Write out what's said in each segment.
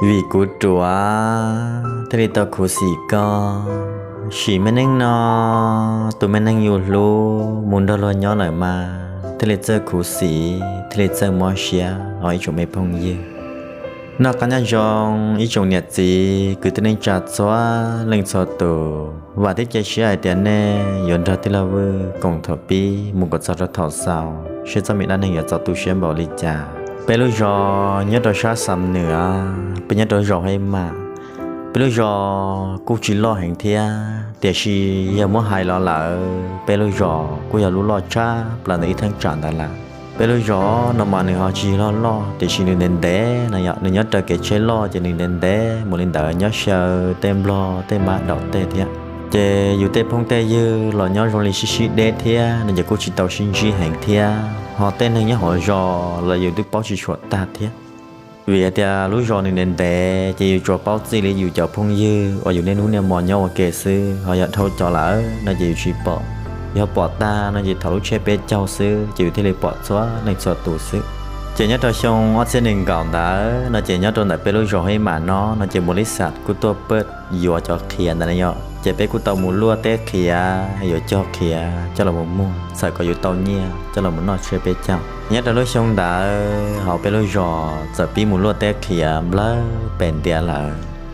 Vim kuv ruam thiaj li tau khuv xim koj. Sim me neej no, tus me neeg yus hlub mus nrog luag nyob lawm mas thiaj li txawj khuv xim, thiaj li txawj mob siab os ib tsoom me phooj ywg. Noj qab nyob zoo ib tsoom niam txiv kwv tij neej tsa txhua leej txhua tus. Vam thiab cia siab hais tias nej yuav nrog tij laug Vwj koom thaum pib mus kom txog rau thaum xaus seb txoj me dab neeg yuav txaus tu siab npaum li cas. Peb lub zos nyob rau sab Xam Nws, peb nyob rau zos Hib Mam. Peb lub zos kuj tsis loj heev thiab, tiam sis yog muab hais los lawm peb lub zos kuj yog lub loj tshaj plaws ntawm ib thaj tsam ntawd lawm. Peb lub zos no mas nws ho tsis loj loj, tiam sis nws ntev ntev no yom, nws nyob raws kev tsheb loj ces nws ntev ntev mus li ntawd, nyob xyaw tej nplog tej mab daum tej thiab. Ces yus tej phooj tej ywg los nyob zoo li sib sib deb thiab no ces kuj tsis tau sib ntsib heev thiab, ho tej neeg nyob hauv zos los yus twb paub tsis tshua tag thiab. Vim hais tias lub zos nws ntev ntev ces yus tsuas paub txij li yus cov phooj ywg uas yus niaj hnub niaj hmo nyob ua ke xwb, ho yog dhau cov lawm no ces yus tsis pom. Yog pom tag no ces thaum lub tsiab peb caug xwb ces yus thiaj li pom txhua leej txhua tus xwb. Ces nyob rau xyoo ob txhiab nees nkaum ntawd no ces nyob rau ntawm peb lub zos Hib Mam no no ces Npau Lis Xas kuj tuaj pab yuav cov qhiav ntawd yom, ces peb kuj tau mus luaj teb qhiav yuav cog qhiav coj los mus muag txhawm kom yus tau nyiaj coj los mus noj tsiab peb caug. Nyob rau lub xyoo ntawd hauv peb lub zos txawm pib mus luaj teb qhiav nplawg pem ntiav lawm.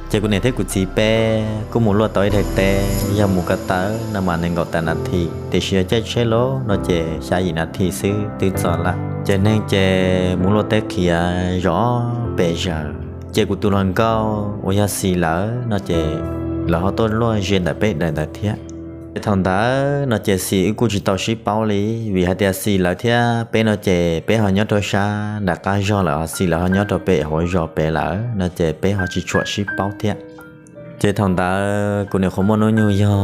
Ces kuv niam thiab kuv txiv peb kuj mus luaj tau ib daim teb, yog mus ko taw no mas nees nkaum tawm nas this, tiam sis yog caij tsheb loj no ces xya yim nas this xwb twb txog lawm. Ces neeg ces mus luaj teb qhiav zov pem zaws. Ces kuv tus hluas nkauj uas yog Xis lawv no ces lawv ho tuaj luaj ze ntawm peb daim ntawd thiab. Ces thaum ntawd no ces Xis wb kuj tsis tau sib paub li, vim hais tias Xis lawv thiab peb no ces peb ho nyob rau sab nram qab zog lawm, ho Xis lawv ho nyob rau pem hauv zos pem lawm no ces peb ho tsis tshua sib paub thiab. Ces thaum ntawd kuv niam qhuav muaj hnub nyoog yog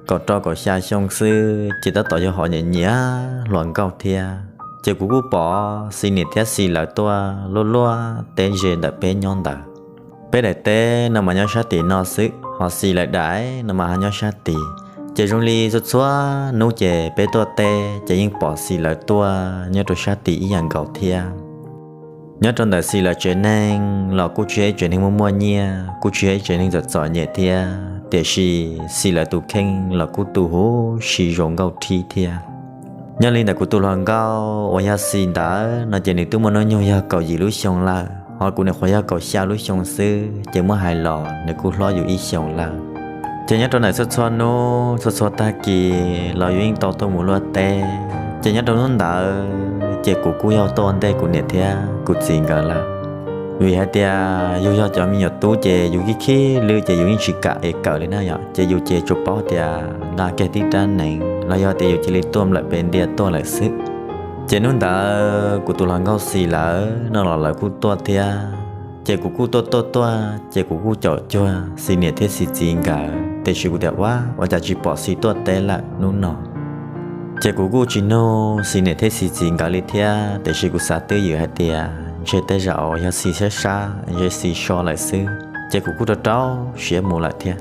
kaum rau kaum xya xyoo xwb, ces tab tom yog hom nyiam nyiam hluas nkauj thiab. Ces kuv kuj pom Xis niam thiab Xis lawv tuaj luaj luaj teb ze ntawm peb nyob ntawd. Peb daim teb no mas nyob sab tim no xwb, ho Xis lawv daim no mas ho nyob sab tid. Ces zoo li txhua txhua hnub ces peb tuaj teb ces yeej pom Xis lawv tuaj nyob rau sab tid ib yam nkaus thiab. Nyob rau ntawm Xis lawv tsev neeg los kuj tsis yog ib tsev neeg muaj muaj nyiaj, kuj tsis yog ib tsev neeg txom txom nyem thiab, tiam sis Xis lawv tus kheej los kuj tu huv si zoo nkauj rhib thiab. Nyob li ntawm kuv tus hluas nkauj uas yog Xis ntawd no ces nws twb muaj hnub nyoog yog kaum yim lub xyoo lawm, ho kuv niam qhuav yog kaum xya lub xyoo xwb, ces muab hais los nws kuj hlob yus ib xyoos lawm. Ces nyob rau ntawm txhua txhua hnub txhua txhua tag kis los yus yeej tau tuaj mus luaj teb. Ces nyob rau hnub ntawd ces kuv kuj yog tuaj ua ntej kuv niam thiab kuv txiv nkawd lawm. Vim hais tias yus yog cov me nyuam tub ces yus khib khib lwb ces yus yeej tsis kam es kawm li na yom, ces yus ces tsuas paub tias nqa kiag tib rab hneev los yog tias yus cia li tuaj nplawm pem ntiaj tuaj lawm xwb. Ces hnub ntawd kuv tus hluas nkauj Xis lawv no los lawv kuj tuaj thiab, ces kuv kuj tuaj tuaj tuaj ces kuv kuj caum cuag Xis niam thiab Xis txiv nkawd, tiam sis kuv tias ua ua cas tsis pom Xis tuaj teb lawm hnub no. Ces kuv kuj tsis nug Xis niam thiab Xis txiv nkawd li thiab, tiam sis kuv xav twj ywm hais tias ntshe tej zaum yog Xis sab sab, ntshe Xis so lawm xwb, ces kuv kuj rau rau siab mus lawm thiab.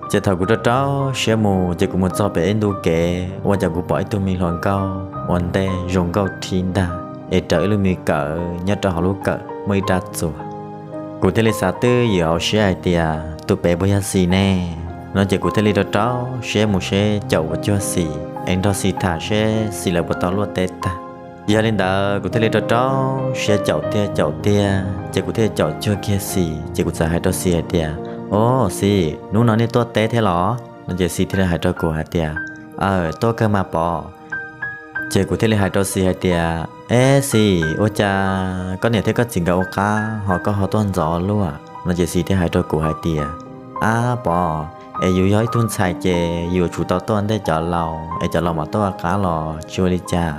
Ces thaum kuv rau rau siab mus ces kuv mus txog pem ib ntu kev ua cas kuv pom ib tug me hluas nkauj ua ntej zoo nkauj rhib ntag, es raws ib lub me kawm nyob rau hauv lub kawm muaj ib rab txuas. Kuv thiaj li xav twj ywm hauv siab hais tias tus pem puas yog Xis ne, no ces kuv thiaj li rau rau siab mus seb caum ua cuag Xis es nrog Xis tham seb Xis lawv puas tau luaj teb tag. Yog li ntawd kuv thiaj li rau rau siab caum tiag caum tiag ces kuv thiaj li caum cuag kiag Xis, ces kuv txawm hais rau Xis hais tias, O Xis, hnub no nej tuaj teb thiab los? No ces Xis thiaj li hais rau kuv hais tias, Aw, tuaj kawg mas Pov. Ces kuv thiaj li hais rau Xis hais tias, Eb Xis, ua cas koj niam thiab koj txiv nkawd ua qab ho koj ho tuaj ntxov luaj? No ces Xis thiaj hais rau kuv hais tias, Ab Pov, es yus yog ib tug ntxhais ces yus yuav tsum tau tuaj ntej cov laus, es cov laus mam tuaj ua qab los tsis ua li cas.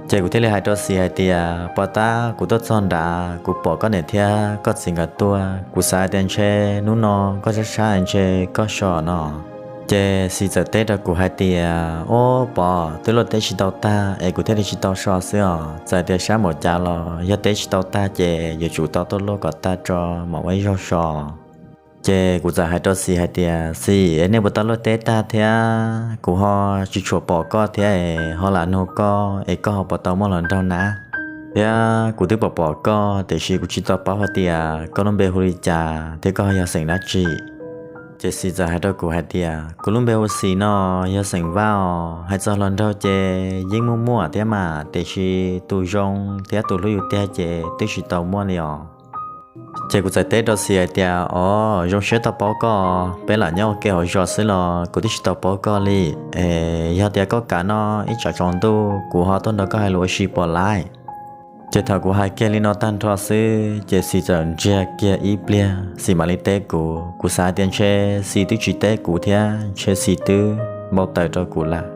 Ces kuv thiaj li hais rau Xis hais tias, Pov, tab kuv tuaj txog nrad kuv pom koj niam thiab koj txiv nkawd tuaj, kuv xav hais tias ntshe hnub no koj sab sab ntshe koj so no. Ces Xis txawm teb rau kuv hais tias, O Pov, twb luaj teb tsis tau tag es kuv thiaj li tsis tau so xwb os. Txawm tias sab npaum cas los yog teb tsis tau tag ces yuav tsum tau tuaj luaj kom tag tso mam ua ib zaug so. Ces kuv txawm hais rau Xis hais tias, Xis, es nej puas tau luaj teb tag thiab? Kuv ho tsis tshua pom koj thiab es ho lam nug koj es koj ho puas tau muaj hluas nraug na? thiab kuv twb pom pom koj tiam sis kuv tsis tau paub hais tias koj lub npe hu li cas thiab koj yog xeem dab tsi. Ces Xis txawm hais rau kuv hais tias, kuv lub npe hu Xis no, yog xeem Vaj os. Hais txog hluas nraug ces yeej muaj muaj thiab mas, tiam sis tus zoo thiab tus hlub yus tiag ces twb tsis tau muaj li os. Ces kuv txawm teb rau Xis hais tias, os, zoo siab tau paub koj, peb lam nyob ua ke hauv zos xwb los kuv twb tsis tau paub koj li. Es yog tias koj kam no, ib tsam tsaus ntuj kuv ho tuaj nrog koj hais lus ua si puas laib? Ces thaum kuv hais kiag li no tag nrho xwb ces Xis txawm ntsiag kiag ib pliag Xis mam li teb kuv. Kuv xav tias ntshe Xis twb tsis teb kuv thiab ntshe Xis twb npau taws rau kuv lawm.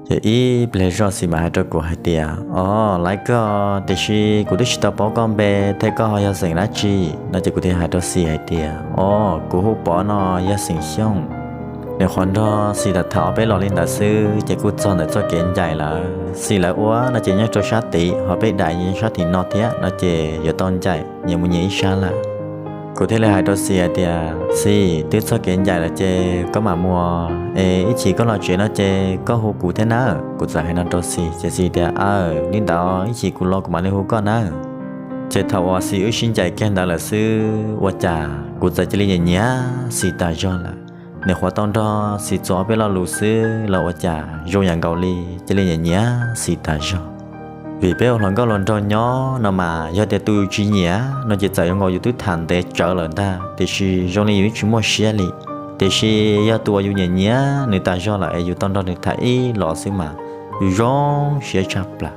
Ces ib pliag zog Xis mam hais rau kuv hais tias, os, laib koj, tiam sis kuv twb tsis tau paub koj npe thiab koj ho yog xeem dab tsi no. Ces kuv thiaj hais rau Xis hais tias, os, kuv hu Pov no, yog xeem Xyooj. Nws qhuav nrog Xis tham ob peb los li ntawd xwb ces kuj txog ntawm txoj kev ncaim lawm. Xis lawv ua no ces nyob rau sab tid, ho peb daim nyob sab tim no thiab no ces yuav tau ncaim nyias mus nyias ib sab lawm. Kuv thiaj li hais rau Xis hais tias, Xis, twb txog kev ncaim lawm ces koj mam mus, es ib chim koj los tsev no ces koj hu kuv thiab nawb. Kuv txawm hais no rau Xis ces Xis tias, aw, li ntawd ib chim kuv los kuv mam li hu koj nawb. Ces thaum uas Xis wb sib ncaim kiag ntawd lawm xwb ua cas kuv txawm cia li nyiam nyiam Xis tas zog lawm. Nws qhuav tau nrog Xis txuas ob peb lo lus xwb los ua cas zoo yam nkaus li cia li nyiam nyiam Xis tas zog. Vim peb ua hluas nkauj hluas nraug nyob no mas yog tias tus yus tsis nyiam no ces txawm zoo nkaus yus twb tham ntev tsawv lawm ntag, tiam sis zoo li yus tsis muaj siab li. Tiam sis yog tus uas yus nyiam nyiam nws tas zog lawm es yus tau nrog nws tham ib los xwb mas yus zoo siab tshaj plaws.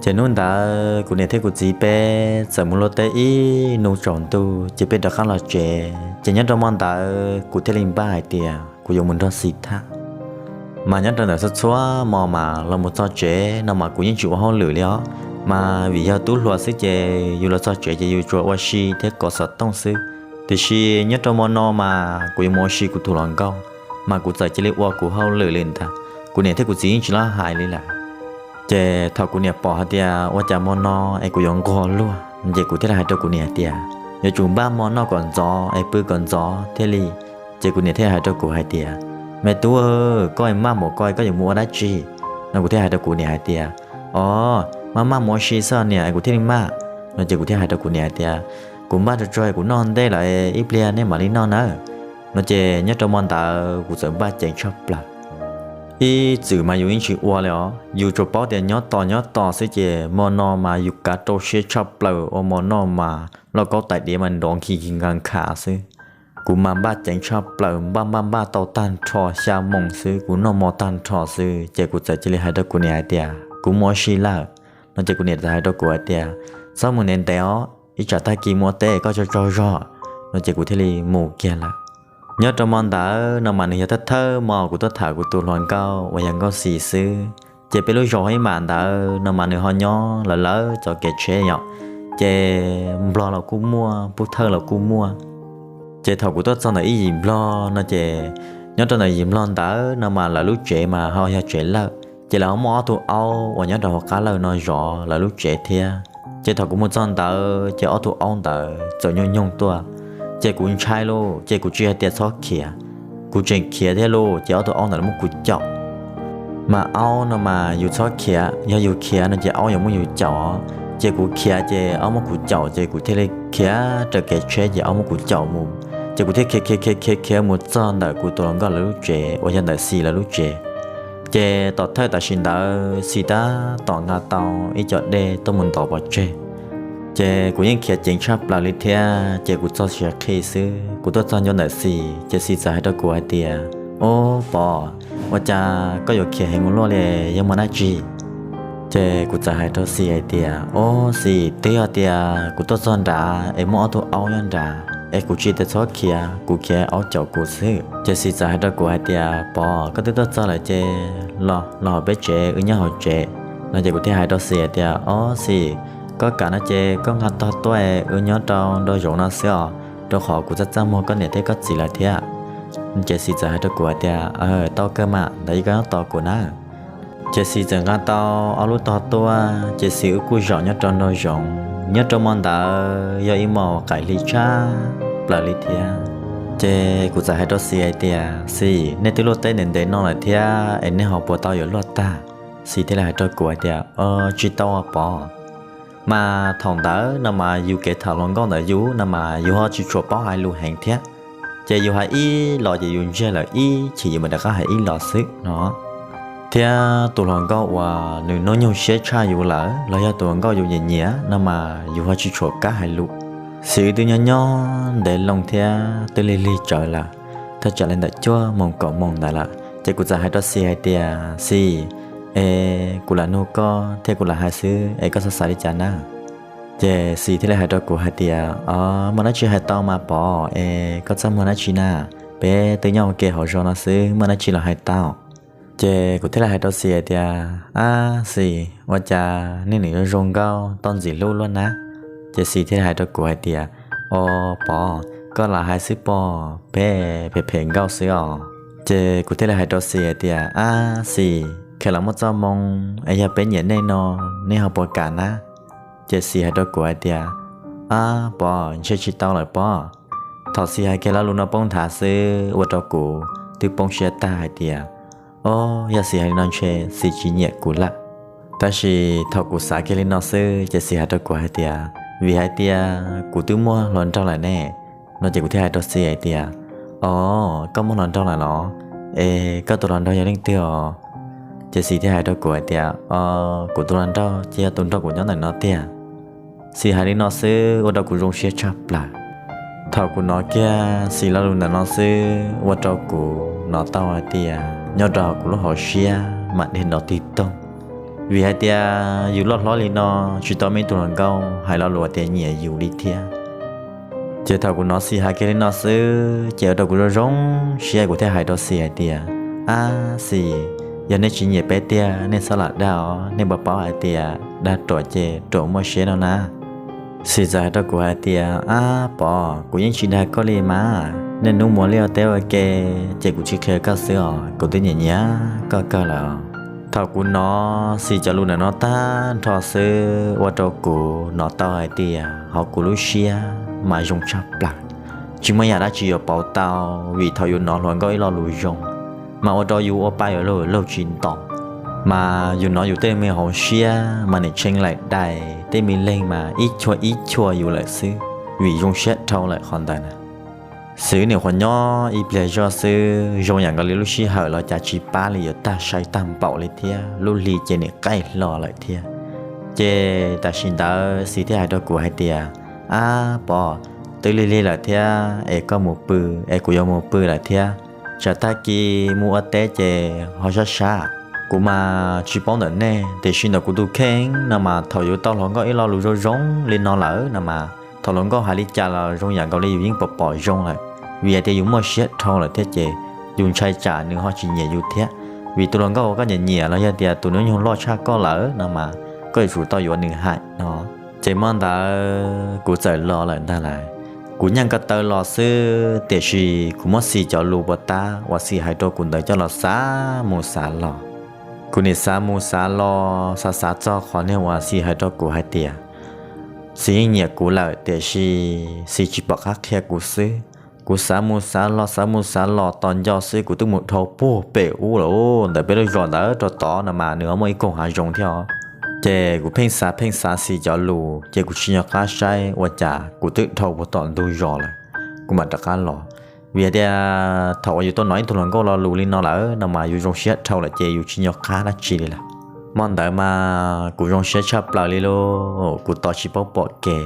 Ces hnub ntawd kuv niam thiab kuv txiv peb txawm mus luaj teb ib hnub tsaus ntuj ces peb rov qab los tsev. Ces nyob rau hmo ntawd kuv thiaj li npaj hais tias kuv yuav mus nrog Xis tham. Mas nyob rau ntawm txhua txhua hmo mas los mus txog tsev no mas kuv yeej tsis ua hauj lwm li os. Mas vim yog tub hluas xwb ces yus los txog tsev ces yus tsuas ua si thiab kov xov tooj xwb. Tiam sis nyob rau hmo no mas kuv yuav mus ua si kuv tus hluas nkauj, mas kuv txawm cia li ua kuv hauj lwm li ntag. Kuv niam thiab kuv txiv yeej tsis laj hais li lawm. Ces thaum kuv niam pom hais tias ua cas hmo no es kuv yuav nquag luag ces kuv thiaj li hais rau kuv niam hais tias, yuav tsum npaj hmo noj kom ntxov es pw kom ntxov thiaj li. Ces kuv niam thiaj hais rau kuv hais tias, me tub, koj maj mus koj, koj yuav mus ua dab tsi? No kuv thiaj hais rau kuv niam hais tias, os, maj maj mus ua si xwb niam, kuv thiaj li maj. No ces kuv thiaj hais rau kuv niam hais tias, kuv npaj tso tso kuv noj ntej lawm, ib pliag nej mam li noj nawb. No ces nyob rau hmo ntawd kuv txawm npaj ceev tshaj plaws. Ib txwm mas yus yeej tsis ua li os, yus tsuas paub tias nyob tos nyob tos xwb ces hmo no mas yus kav rau siab tshaj plaws ua hmo noj mas lauj kaub tais diav mas nrov nkhi nkhi nkhav nkhav xwb. Kuv mas npaj ceev tshaj plaws, npaj npaj npaj tau tag nrho xya moos xwb kuv noj mov tag nrho xwb ces kuv txawm cia li hais rau kuv niam hais tias kuv mus ua si lawm. No ces kuv niam txawm hais rau kuv hais tias, txhob mus ntev ntev os, ib tsam tag kis mus ua teb koj tsaug tsaug zog. No ces kuv thiaj li mus kiag lawm. Nyob rau hmo ntawd no mas nws yog thawj thawj hmo kuv tuaj tham kuv tus hluas nkauj uas yog Nkauj Xis xwb. Ces peb lub zos Hib Mam ntawd no mas nws ho nyob lawv lawv cov kev tsheb yom, ces Nplog los kuj muaj, Pub Thawj los kuj muaj. Ces thaum kuv tuaj txog ntawm ib yim Nplog no ces nyob rau ntawm yim Nplog ntawd no mas lawv lub tsev mas ho yog tsev lawj, ces lawv ho muaj ob tug aub uas nyob rau hauv qab lawj no zov lawv lub tsev thiab. Ces thaum kuv mus txog ntawd ces ob tug aub ntawd txawm nyooj nyoog tuaj, ces kuv ntshai lauj, ces kuv tsis hais tias txhob khiav, kuv tseem khiav thiab lauj, ces ob tug aub ntawd muab kuv caum. Mas aub no mas yus txhob khiav, yog yus khiav no ces aub yuav muab yus caum. Ces kuv khiav ces aub muab kuv caum, ces kuv thiaj li khiav raws kev tsheb ces aub muab kuv caum mus. Ces kuv thiaj khiav khiav khiav khiav khiav mus txog ntawm kuv tus hluas nkauj lawv lub tsev uas yog ntawm Xis lawv lub tsev. Ces tom thawj tam sim ntawd Xis tab tom nqa tau ib co dej tuaj mus ntov pov tseg. Ces kuv yeej khiav ceev tshaj plaws li thiab, ces kuv txog siav qhi xwb, kuv tuaj txog ncua ntawm Xis ces Xis txawm hais rau kuv hais tias, ob Pov, ua cas koj yuav khiav heev ua luaj li, yog muaj dab tsi? Ces kuv txawm hais rau Xis hais tias, ob Xis, twb yog tias kuv tuaj txog nrad es muaj ob tug aub nyob nrad es kuv tsis tias txhob khiav, kuv khiav aub caum kuv xwb. Ces Xis txawm hais rau kuv hais tias, Pov, koj twb tuaj txog lawm ces los, los hauv peb tsev, wb nyob hauv tsev. No ces kuv thiaj hais rau Xis hais tias, ob Xis, koj kam no ces koj nqa tog tuaj, wb nyob rau nraum zoov no xwb os, rau qhov kuv txaj txaj muag koj niam thiab koj txiv lawm thiab. Ces Xis txawm hais rau kuv hais tias, tau kawg mas, ntawd koj nyob tos kuv na. Ces Xis txawm nqa tau ob lub tog tuaj, ces Xis wb kuj zaum nyob rau nraum zoov. Nyob rau hmo ntawd yog ib hmo qaim hli tshaj plaws li thiab. Ces kuv txawm hais rau Xis hais tias, Xis, nej twb luaj teb ntev ntev no lawm thiab es nej ho puas tau yuav luaj tag? Xis thiaj li hais rau kuv hais tias, tsis tau, Pov. Mas thaum ntawd no mas yus kev tham hluas nkauj ntawm yus no mas yus ho tsis tshua paub hais lus heev thiab, ces yus hais ib los ces yus ntsiag lawm ib chim yus mam rov qab hais ib los xwb no. Thiab tus hluas nkauj uas nws hnub nyoog siab tshaj yus lawm los yog tus hluas nkauj yus nyiam nyiam no mas yus ho tsis tshua kam hais lus. Xis wb twb nyob nyob ntev loo thiab twb lig lig tsawv lawm, thaj tsam li ntawm cuaj moos kaum moos ntawd lawm, ces kuv txawm hais rau Xis hais tias, Xis, es kuv lam nug koj thiab kuv lam hais xwb es koj xav xav li cas na? Ces Xis thiaj li hais rau kuv hais tias, Os, muaj dab tsi hais tau mas Pov, es koj txaj muag dab tsi na? Peb twb nyob ua ke hauv zos no xwb, muaj dab tsi los hais tau. Ces kuv thiaj li hais rau Xis hais tias, Ab Xis, ua cas nej nws zoo zoo nkauj tau ntxim hlub luaj na? Ces Xis thiaj li hais rau kuv hais tias, Os Pov, koj lam hais xwb pob, peb phem phem nkauj xwb os. Ces kuv thiaj li hais rau Xis hais tias, Ab Xis, kheev los muaj txoj moo, es yog peb nyiam nej no, nej ho puas kam na? Ces Xis hais rau kuv hais tias, Ab Pov, ntshe tsis tau lawm pob. Thaum Xis hais kiag lo lus no poob nthav xwb ua rau kuv twb poob siab tag hais tias, Os, yog Xis hais li no ntshe Xis tsis nyiam kuv lawm. Tab sis thaum kuv xav kiag li no xwb ces Xis hais rau kuv hais tias, Vim hais tias kuv twb muaj hluas nraug lawm ne. No ces kuv thiaj hais rau Xis hais tias, Os, koj muaj hluas nraug lawm los? Es koj tus hluas nraug yog leej twg os? Ces Xis thiaj hais rau kuv hais tias, Os, kuv tus hluas nraug ces yog tus nrog kuv nyob ntawm no tiag. Xis hais li no xwb ua rau kuv zoo siab tshaj plaws. Thaum kuv hnov kiag Xis lo lus ntawm no xwb ua rau kuv hnov tau hais tias nyob rau hauv kuv lub hauv siab mam dej nrov tig toog. Vim hais tias yus loj hlob li no tsis tau muaj ib tug hluas nkauj hais lo lus tias nyiam yus li thiab. Ces thaum kuv hnov Xis hais kiag li no xwb ces ua rau kuv zoo zoo siab, kuv thiaj hais rau Xis hais tias, Ab Xis, yog nej tsis nyiam peb tiag nej txhob lam dag os, nej puas paub hais tias dag ruam ces ruam muaj siab no na. Xis txawm hais rau kuv hais tias, Ab Pov, kuv yeej tsis dag koj li mas, niaj hnub mus ua liaj ua teb ua ke ces kuv tsis qhia koj xwb os, kuv twb nyiam nyiam koj kawg lawm. Thaum kuv hnov Xis cov lus ntawm no tag nrho xwb ua rau kuv hnov tau hais tias hauv kuv lub siab mas zoo tshaj plaws, tsis muaj yam dab tsi yuav pauv tau. Vim thaum yus hnov hluas nkauj ib lo lus zoo mas ua rau yus ua pa yuav luag tsis nto, mas yus hnov yus tej me hauv siab mas nim tshee laim dais, tej me leeg mas ib chua ib chua yus lawm xwb, vim zoo siab dhau lawm qhov ntawd na. Xis wb nim qhuav nyob ib pliag zoj xwb zoo yam nkaus li lub sij hawm los cas tsis pab li, yuav tag sai tag npaum li thiab, lub hli ces nim qaij hlo lawm thiab. Ces tam sim ntawd Xis thiaj hais rau kuv hais tias, Ab Pov, twb lig lig lawm thiab es koj mus pw, es kuv yuav mus pw lawm thiab. Tsam tag kis mus ua teb ces ho sab sab. Kuv mas tsis paub ntawm nej, tiam sis ntawm kuv tus kheej no mas thaum yus tau hluas nkauj ib lo lus zoo zoo li no lawm no mas thaum hluas nkauj hais li cas los zoo yam nkaus li yus yeej pom pom zoo lawm, vim hais tias yus muaj siab dhau lawm thiab ces yus ntshai tsam nws ho tsis nyiam yus thiab. Vim tus hluas nkauj uas koj nyiam nyiam los yog tias tus hnub nyoog loj tshaj koj lawm no mas koj yuav tsum tau yuav nws hais no. Ces hmo ntawd kuv txawm los lawm ntag lauj. Kuv nyeej ko taw los xwb, tiam sis kuv muab Xis cov lus puas tab uas Xis hais rau kuv ntawd coj los xav mus xav los. Kuv nim xav mus xav los, xav xav txog qhov niag uas Xis hais rau kuv hais tias Xis yeej nyiam kuv lawm, tiam sis Xis tsis pom qab qhia kuv xwb. Kuv xav mus xav los, xav mus xav los, tos nco xwb kuv twb mus dhau puag pem ub lawm, ntawm peb lub zos ntawd rau tod no mas nws ho muaj ib koog hav zoov thiab os. Ces kuv pheej xav pheej xav Xis cov lus ces kuv tsis nco qab saib ua cas kuv twb dhau puag tom ntug zos lawm, kuv mam rov qab los. Vim hais tias thaum uas yus tau hnov ib tug hluas nkauj lo lus li no lawm no mas yus zoo siab dhau lawm ces yus tsis nco qab dab tsi li lawm. Hmo ntawd mas kuv zoo siab tshaj plaws li lauj, kuv tos tsis paub pom kev.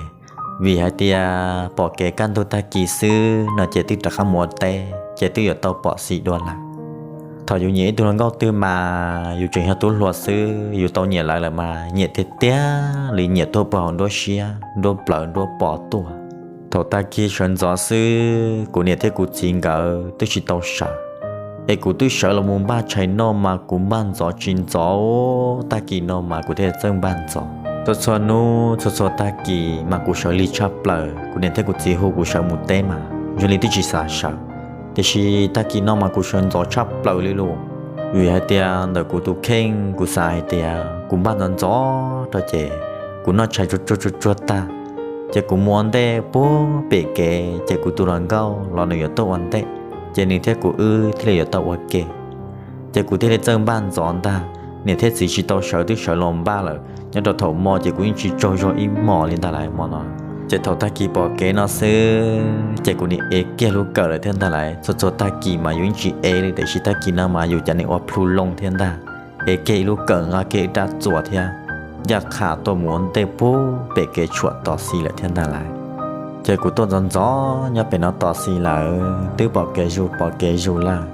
Vim hais tias pom kev kaj ntug tag kis xwb no ces twb rov qab mus ua teb ces twb yuav tau pom Xis dua lawm. Thaum yus nyiam ib tug hluas nkauj twg mas yus tseem yog tub hluas xwb, yus tau nyiam lawv lawm mas nyiam tiag tiag li, nyiam tuaj puag hauv nruab siab, nruab plawv nruab pom tuaj. Thaum tag kis sawv ntxov xwb kuv niam thiab kuv txiv nkawd twb tsis tau sawv, es kuv twb sawv los mus npaj tshais noj mas kuv npaj ntxov tsis ntxov, tag kis no mas kuv thiaj txawj npaj ntxov. Txhua txhua hnub txhua txhua tag kis mas kuv sawv lig tshaj plaws, kuv niam thiab kuv txiv hu kuv sawv mus teb mas zoo li twb tsis xav sawv. Tiam sis tag kis no mas kuv sawv ntxov tshaj plaws li lauj. Vim hais tias ntawm kuv tus kheej kuv xav hais tias kuv npaj ntxov ntxov rau ces kuv noj tshais tsuag tsuag tsuag tsuag tag ces kuv mus ua ntej puag pem kev ces kuv tus hluas nkauj los nws yuav tuaj ua ntej, ces nws thiab kuv wb thiaj li yuav tau ua ke. Ces kuv thiaj li txawj npaj ntxov ntag. Niam thiab txiv tsis tau sawv twb sawv los npaj lawm. Nyob rau thaum hmo ces kuv yeej tsis tsaug zog ib hmos li ntag lauj hmo no. Ces thaum tag kis pom kev no xwb ces kuv nim ev kiag lub kawm lawm thiab ntag lauj. Txhua txhua tag kis mas yus yeej tsis ev li, tiam sis tag kis no mas yus cas nim ua plhu loo thiab ntag. Ev kiag ib lub kawm, nqa kiag ib rab txuas thiab ncaj qha tuaj mus ua ntej puag pem kev tshuam tos Xis lawm thiab ntag lauj. Ces kuv tuaj ntxov ntxov nyob pem no tos Xis lawm, twb pom kev zus pom kev zus lawm.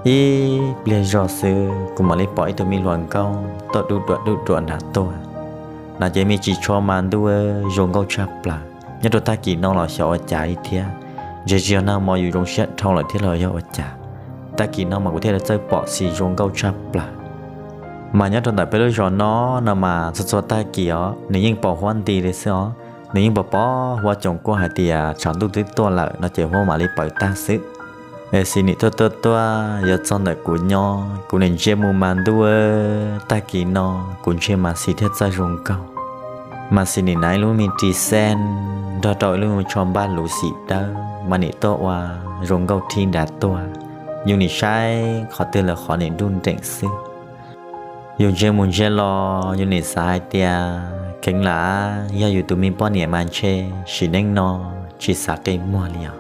Ib pliag zog xwb kuv mam li pom ib tug me hluas nkauj tuaj dub duam dub duam nram tuaj. No ces me ntsis tshua mas ntuj zoo nkauj tshaj plaws. Nyob rau tag kis no los xyov ua cas li thiab, ntshe tsis yog nag hmo yus zoo siab dhau lawm thiab los yog ua cas, tag kis no mas kuv thiaj li txawj pom Xis zoo nkauj tshaj plaws. Mas nyob rau ntawm peb lub zos no, no mas txhua txhua tag kis os nws yeej pos huab nti li xwb os. Nws yeej pos pos huab coom kuaj hais tias tshav ntuj twb tuaj lawm no ces huab mam li paws tag xwb. Es Xis nim tuaj tuaj tuaj yuav txog ntawm kuv nyob, kuv nim ntsia mus mas ntuj, tag kis no kuv ntsia mas Xis thiaj txawj zoo nkauj. Mas Xis nim hnav ib lub me ris xeej nrog rau ib lub me tsho npaj luv xim dawb mas nim tuaj ua zoo nkauj rhib nrad tuaj. Yus nim saib qhov twg los qhov nim nruj nreem xwb. Yus ntsia mus ntsia los yus nim xav hais tias kheev lam yog yus tus me poj niam mas ntshe sim neej no tsis xav qi muag li os.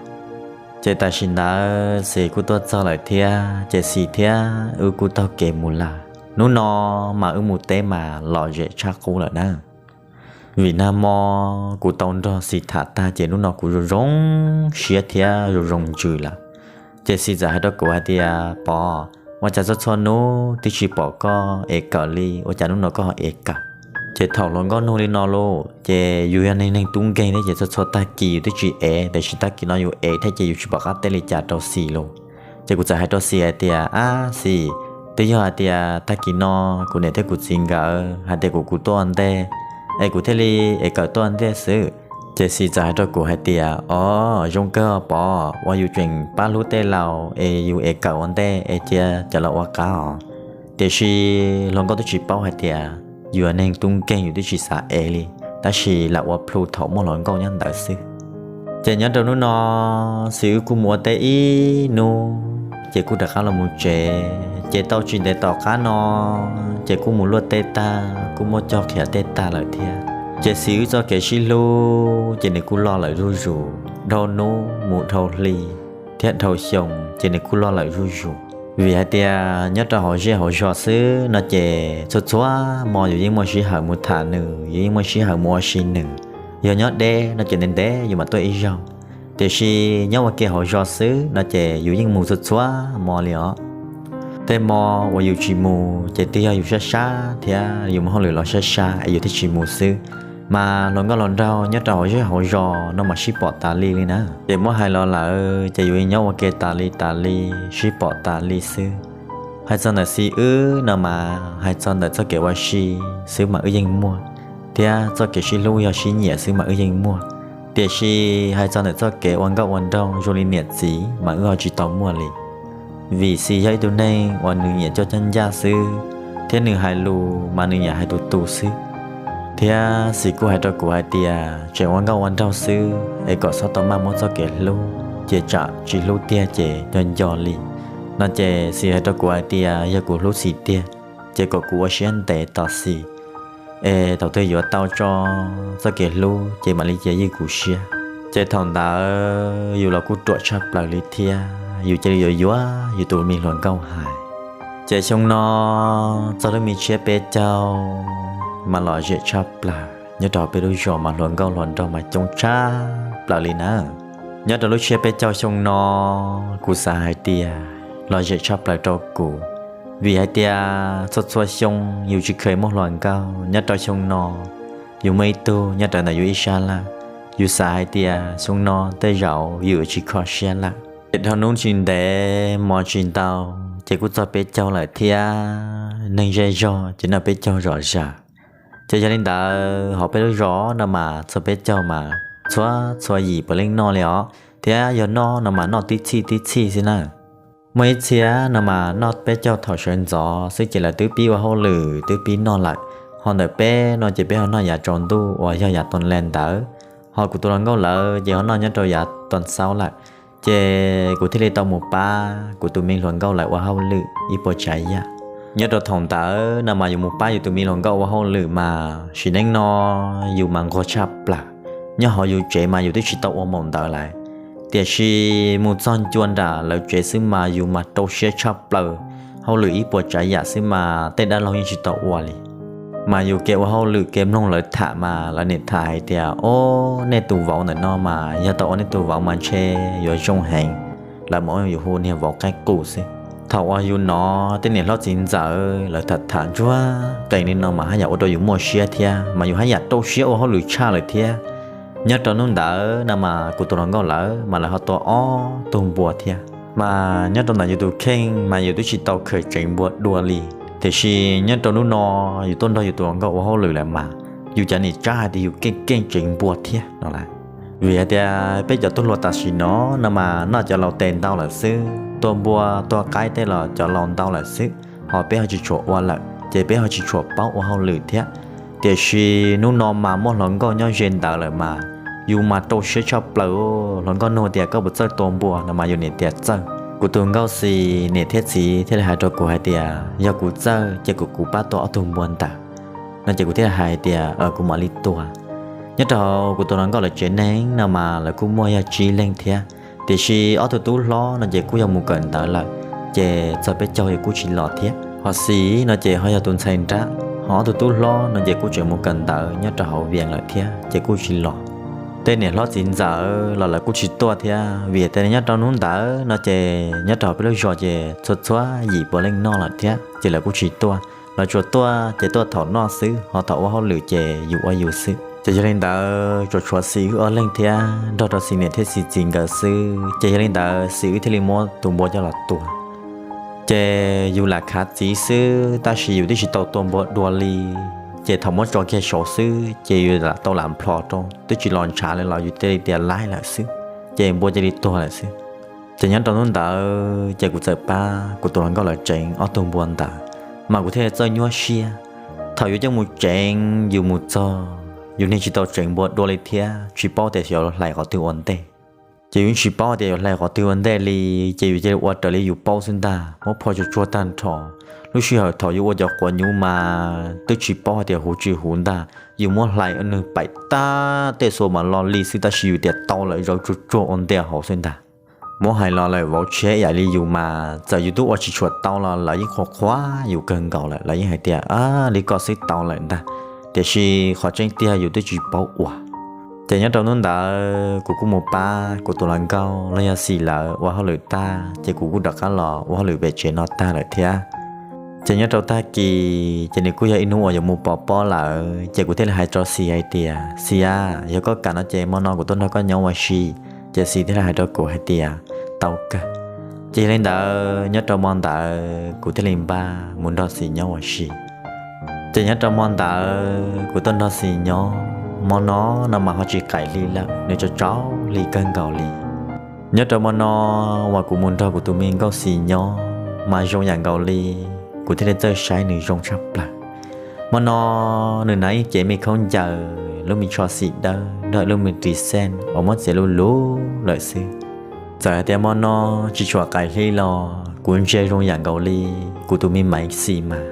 Ces tam sim ntawd Xis kuj tuaj txog lawm thiab ces Xis thiab wb kuj taug kev mus lawm. Hnub no mas wb mus teb mas lom zem tshaj qub lawm na. Vim nag hmo kuv tau nrog Xis tham tag ces hnub no kuv zoo zoo siab thiab zoo zoo ntsws lawm. Ces Xis txawm hais rau kuv hais tias, Pov, ua cas txhua txhua hnub twb tsis pom koj ev kawm li, ua cas hnub no koj ho ev kawm? Ces thaum hluas nkauj nug li no lauj, ces yus yog neeg neeg tub nkeeg thiab ces txhua txhua tag kis yus twb tsis ev, tiam sis tag kis no yus ev thiab ces yus tsis pom qab teb li cas rau Xis lauj. Ces kuv txawm hais rau Xis hais tias, Ab Xis, twb yog hais tias tag kis no kuv niam thiab kuv txiv nkawd hais tias kom kuv tuaj ua ntej, es kuv thiaj li ev kawm tuaj ua ntej xwb. Ces Xis txawm hais rau kuv hais tias, Os, zoo kawg Pov, uas yus tseem pab hlub tej laus es yus ev kawm ua ntej es cia cov laus ua qab os. Tiam sis hluas nkauj twb tsis paub hais tias yus yog neeg tub nkeeg yus twb tsis xav ev li, tab sis lam ua plhu thaum muaj hluas nkauj nyob ntawd xwb. Ces nyob rau hnub no, Xis wb kuj mus ua teb ib hnub ces kuj rov qab los mus tsev. Ces tau tsis ntev tom qab no, ces kuj mus luaj teb tag, kuj muab cog qhiav teb tag lawm thiab. Ces Xis wb txoj kev sib hlub ces nws kuj loj lawm zuj zus, dhau hnub mus dhau hli thiab dhau xyoo ces nws kuj loj lawm zuj zus. Vim hais tias nyob rau hauv zej hauv zos xwb no ces txhua txhua hmo yus yeej muaj sij hawm mus tham nws, yus yeej muaj sij hawm mus ua si nws. Yog nyob deb no ces ntev ntev yus mam tuaj ib zaug, tiam sis nyob ua ke hauv zos xwb no ces yus yeej mus txhua txhua hmo li os. Tej hmo uas yus tsis mus ces twb yog yus sab sab thiab yus muaj hauj lwm los sab sab es yus thiaj tsis mus xwb. Mas hluas nkauj hluas nraug nyob rau hauv zej hauv zos no mas sib pom tas li li na. Ces muab hais los lawm ces yus nyob ua ke tas li tas li, sib pom tas li xwb. Hais txog ntawm Xis wb no mas hais txog ntawm txoj kev ua si xwb mas wb yeej muaj, thiab txoj kev sib hlub yog sib nyiam xwb mas wb yeej muaj. Tiam sis hais txog ntawm txoj kev ua nkauj ua nraug zoo li niam txiv mas wb ho tsis tau muaj li. Vim Xis yog ib tug neeg uas nws nyiam coj coj ncaj xwb, thiab nws hais lus mas nws nyiam hais tus tus xwb. Thiab Xis kuj hais rau kuv hais tias tseem ua nkauj ua nraug xwb es kom txhob tau maj muab txoj kev hlub, ces tsam tsis hlub tiag ces nco nco li. No ces Xis hais rau kuv hais tias yog kuv hlub Xis tiag, ces kom kuv ua siab ntev tos Xis, es thaum twg yuav tau tso txoj kev hlub ces mam li cia ywj kuv siab. Ces thaum ntawd yus los kuj ruam tshaj plaws li thiab, yus cia li yuav yuav yus tus me hluas nkauj hais. Ces xyoo no txog lub me tshiab peb caug mas lom zem tshaj plaws, nyob rau peb lub zos mas hluas nkauj hluas nraug mas coob tshaj plaws li na. Nyob rau lub tshiab peb caug xyoo no, kuv xav hais tias lom zem tshaj plaws rau kuv, vim hais tias txhua txhua xyoo yus tsis kheev muaj hluas nkauj, nyob rau xyoo no yus muaj ib tug nyob rawv ntawm yus ib sab lawm. Yus xav hais tias xyoo no tej zaum yus tsis kho siab lawm. Ces dhau hnub tsis ntev hmo tsis ntau, ces kuj txog peb caug lawm thiab, neeg zej zog ces noj peb caug zom zaws. Ces yog li ntawd hauv peb lub zos no mas txog peb caug mas txhua txhua yim puav leej noj li os, thiab yog noj no mas noj tib txhij tib txhij xwb na. Muaj ib txhia no mas noj peb caug thaum sawv ntxov xwb ces lawv twb pib ua hauj lwm twb pib noj lawm. Ho ntawm peb no ces peb ho noj yav tsaus ntuj uas yog yav toos le ntawd, ho kuv tus hluas nkauj lawv ces ho noj nyob rau yav toos xaub lawm. Ces kuv thiaj li tau mus pab kuv tus me hluas nkauj lawv ua hauj lwm ib puas tsav yam. Nyob rau thaum ntawd no mas yus mus pab yus tus me hluas nkauj ua hauj lwm mas sim neej no yus mas nquag tshaj plaws. Nyob hauv yus tsev mas yus twb tsis tau ua npaum ntawd lawm, tiam sis mus txog ncua nram lawv tsev xwb mas yus mas rau siab tshaj plaws. Hauj lwm ib puas tsav yam xwb mas tej dab laug yeej tsis tau ua li. Mas yus kev ua hauj lwm kev mloog lawv tham mas lawv niam tham hais tias, Ob, nej tus vauv ntawm no mas yog tau ua nej tus vauv mas ntshe yuav zoo heev. Lawv mas ua yus hu niag vauv qaib qus xwb. Thaum uas yus hnov tej niam hlob txiv ntxawm lawv tham tham ntsuag qees li no mas haj yam ua rau yus muaj siab thiab mas yus haj yam rau siab ua hauj lwm tshaj lawm thiab. Nyob rau hnub ntawd no mas kuv tus hluas nkauj lawv mas lawv ho tua ob tug npua thiab. Mas nyob rau ntawm yus tus kheej mas yus twb tsis tau khaws tsev npua dua li, tiam sis nyob rau hnub no yus tuaj nrog yus tus hluas nkauj ua hauj lwm lawm mas yus cav niam tsab hais tias yus keej keej tsev npua thiab no lawm. Vim hais tias peb cov tub hluas tam sim no no mas noj cov laus tes ntau lawm xwb, tua npua tua qaib tej los cov laus ntau lawm xwb, ho peb ho tsis tshua ua lawm ces peb ho tsis tshua paub ua hauj lwm thiab. Tiam sis hnub no mas muaj hluas nkauj nyob ze ntawd lawm mas yus mas rau siab tshaj plaws. Hluas nkauj nug tias, Koj puas txawj tua npua? No mas yus niam tias txawj. Kuv tus nkauj Xis niam thiab txiv thiaj li hais rau kuv hais tias yog kuv txawj ces kom kuv pab tua ob tug npua ntawd. No ces kuv thiaj li hais tias kuv mam li tua. Nyob rau hauv kuv tus hluas nkauj lawv tsev neeg no mas lawv kuj muaj yog tsib leeg thiab, tiam sis ob tug tub hlob no ces kuj yog mus kawm ntawv lawm, ces txog peb caug yus kuj tsis los thiab. Ho Xis no ces ho yog tus ntxhais nrab, ho ob tug tub hlob no ces kuj tseem mus kawm ntawv nyob rau hauv Vias lawm thiab ces kuj tsis los. Tej niam hlob txiv ntxawm los lawv kuj tsis tuaj thiab, vim tias nyob rau hnub ntawd no ces nyob rau hauv peb lub zos ces txhua txhua yim puav leej noj lawm thiab ces lawv kuj tsis tuaj. Lawv tsuas tuaj ces tuaj thaum noj xwb, ho thaum ua hauj lwm ces yus ua yus xwb. Ces yog li ntawd tsuas tshuav Xis wb ob leeg thiab nrog rau Xis niam thiab Xis txiv nkawd xwb. Ces yog li ntawd Xis wb thiaj li muab tus npua coj los tua. Ces yus lam khav txiv xwb tab sis yus twb tsis tau tua npua dua li. Ces thaum muab tso kiag saud xwb ces yus lam tau lam nplho rau, twb tsis los ntshav li los yus thiaj li tias laib lawm xwb, ces npua cia li tuag lawm xwb. Ces nyob rau hnub ntawd ces kuv txawm pab kuv tus hluas nkauj lawv tseev ob tug npua ntawd, mas kuv thiaj li txawj nyuaj siab. Thaum yus coj mus tseev yus mus txog, yus niag tsis tau tseev npua dua li thiab tsis paub tias yuav hlais qhov twg ua ntej. Ces yus tsis paub tias yuav hlais qhov twg ua ntej li, ces yus cia li ua raws li yus paub xwb ntag, muab phoj tsuag tsuag tag nrho. Lub sij hawm thaum yus ua cov quav nyuv mas twb tsis paub hais tias huv tsis huv ntag, yus muab hlais nws paim tag tej xua mas lo li xwb tab sis yus tias tau lawm zawv tsuag tsuag ua ntej hauv xwb ntag. Muab hais los lawm vauv tshiab ib yam li yus mas txawm yus twb ua tsis tshua tau los lawv yeej qhuas qhuas yus kawg nkaus lawm, lawv yeej hais tias, Ab, li koj xwb tau lawm ntag. Tiam sis qhov tseeb tiag yus twb tsis paub ua. Ces nyob rau hnub ntawd kuv kuj mus pab kuv tus hluas nkauj los yog Xis lawv ua hauj lwm tag ces kuv kuj rov qab los ua hauj lwm pem tsev no tag lawm thiab. Ces nyob rau tag kis ces nws kuj yog ib hnub uas yuav mus pov pob lawm ces kuv thiaj li hais rau Xis hais tias, Xis a, yog koj kam no ces hmo no kuv tuaj nrog koj nyob ua si. Ces Xis thiaj li hais rau kuv hais tias, Tau kawg. Ces yog li ntawd nyob rau hmo ntawd kuv thiaj li npaj mus nrog Xis nyob ua si. Ces nyob rau hmo ntawd kuv tuaj nrog Xis nyob, hmo no no mas ho tsis qaim hli lawm, nws tsaus tsaus hli kawg nkaus li. Nyob rau hmo no uas kuv mus nrog kuv tus me nkauj Xis nyob mas zoo yam nkaus li kuv thiaj li txawj saib nws zoo tshaj plaws. Hmo no nws hnav ib cev me khaub ncaws lub me tsho xim dawb nrog lub me ris xeej uas muab txiav luj luj lawm xwb. Txawm hais tias hmo no tsis tshua qaim hli los kuv ntsia zoo yam nkaus li kuv tus me maiv Xis mas,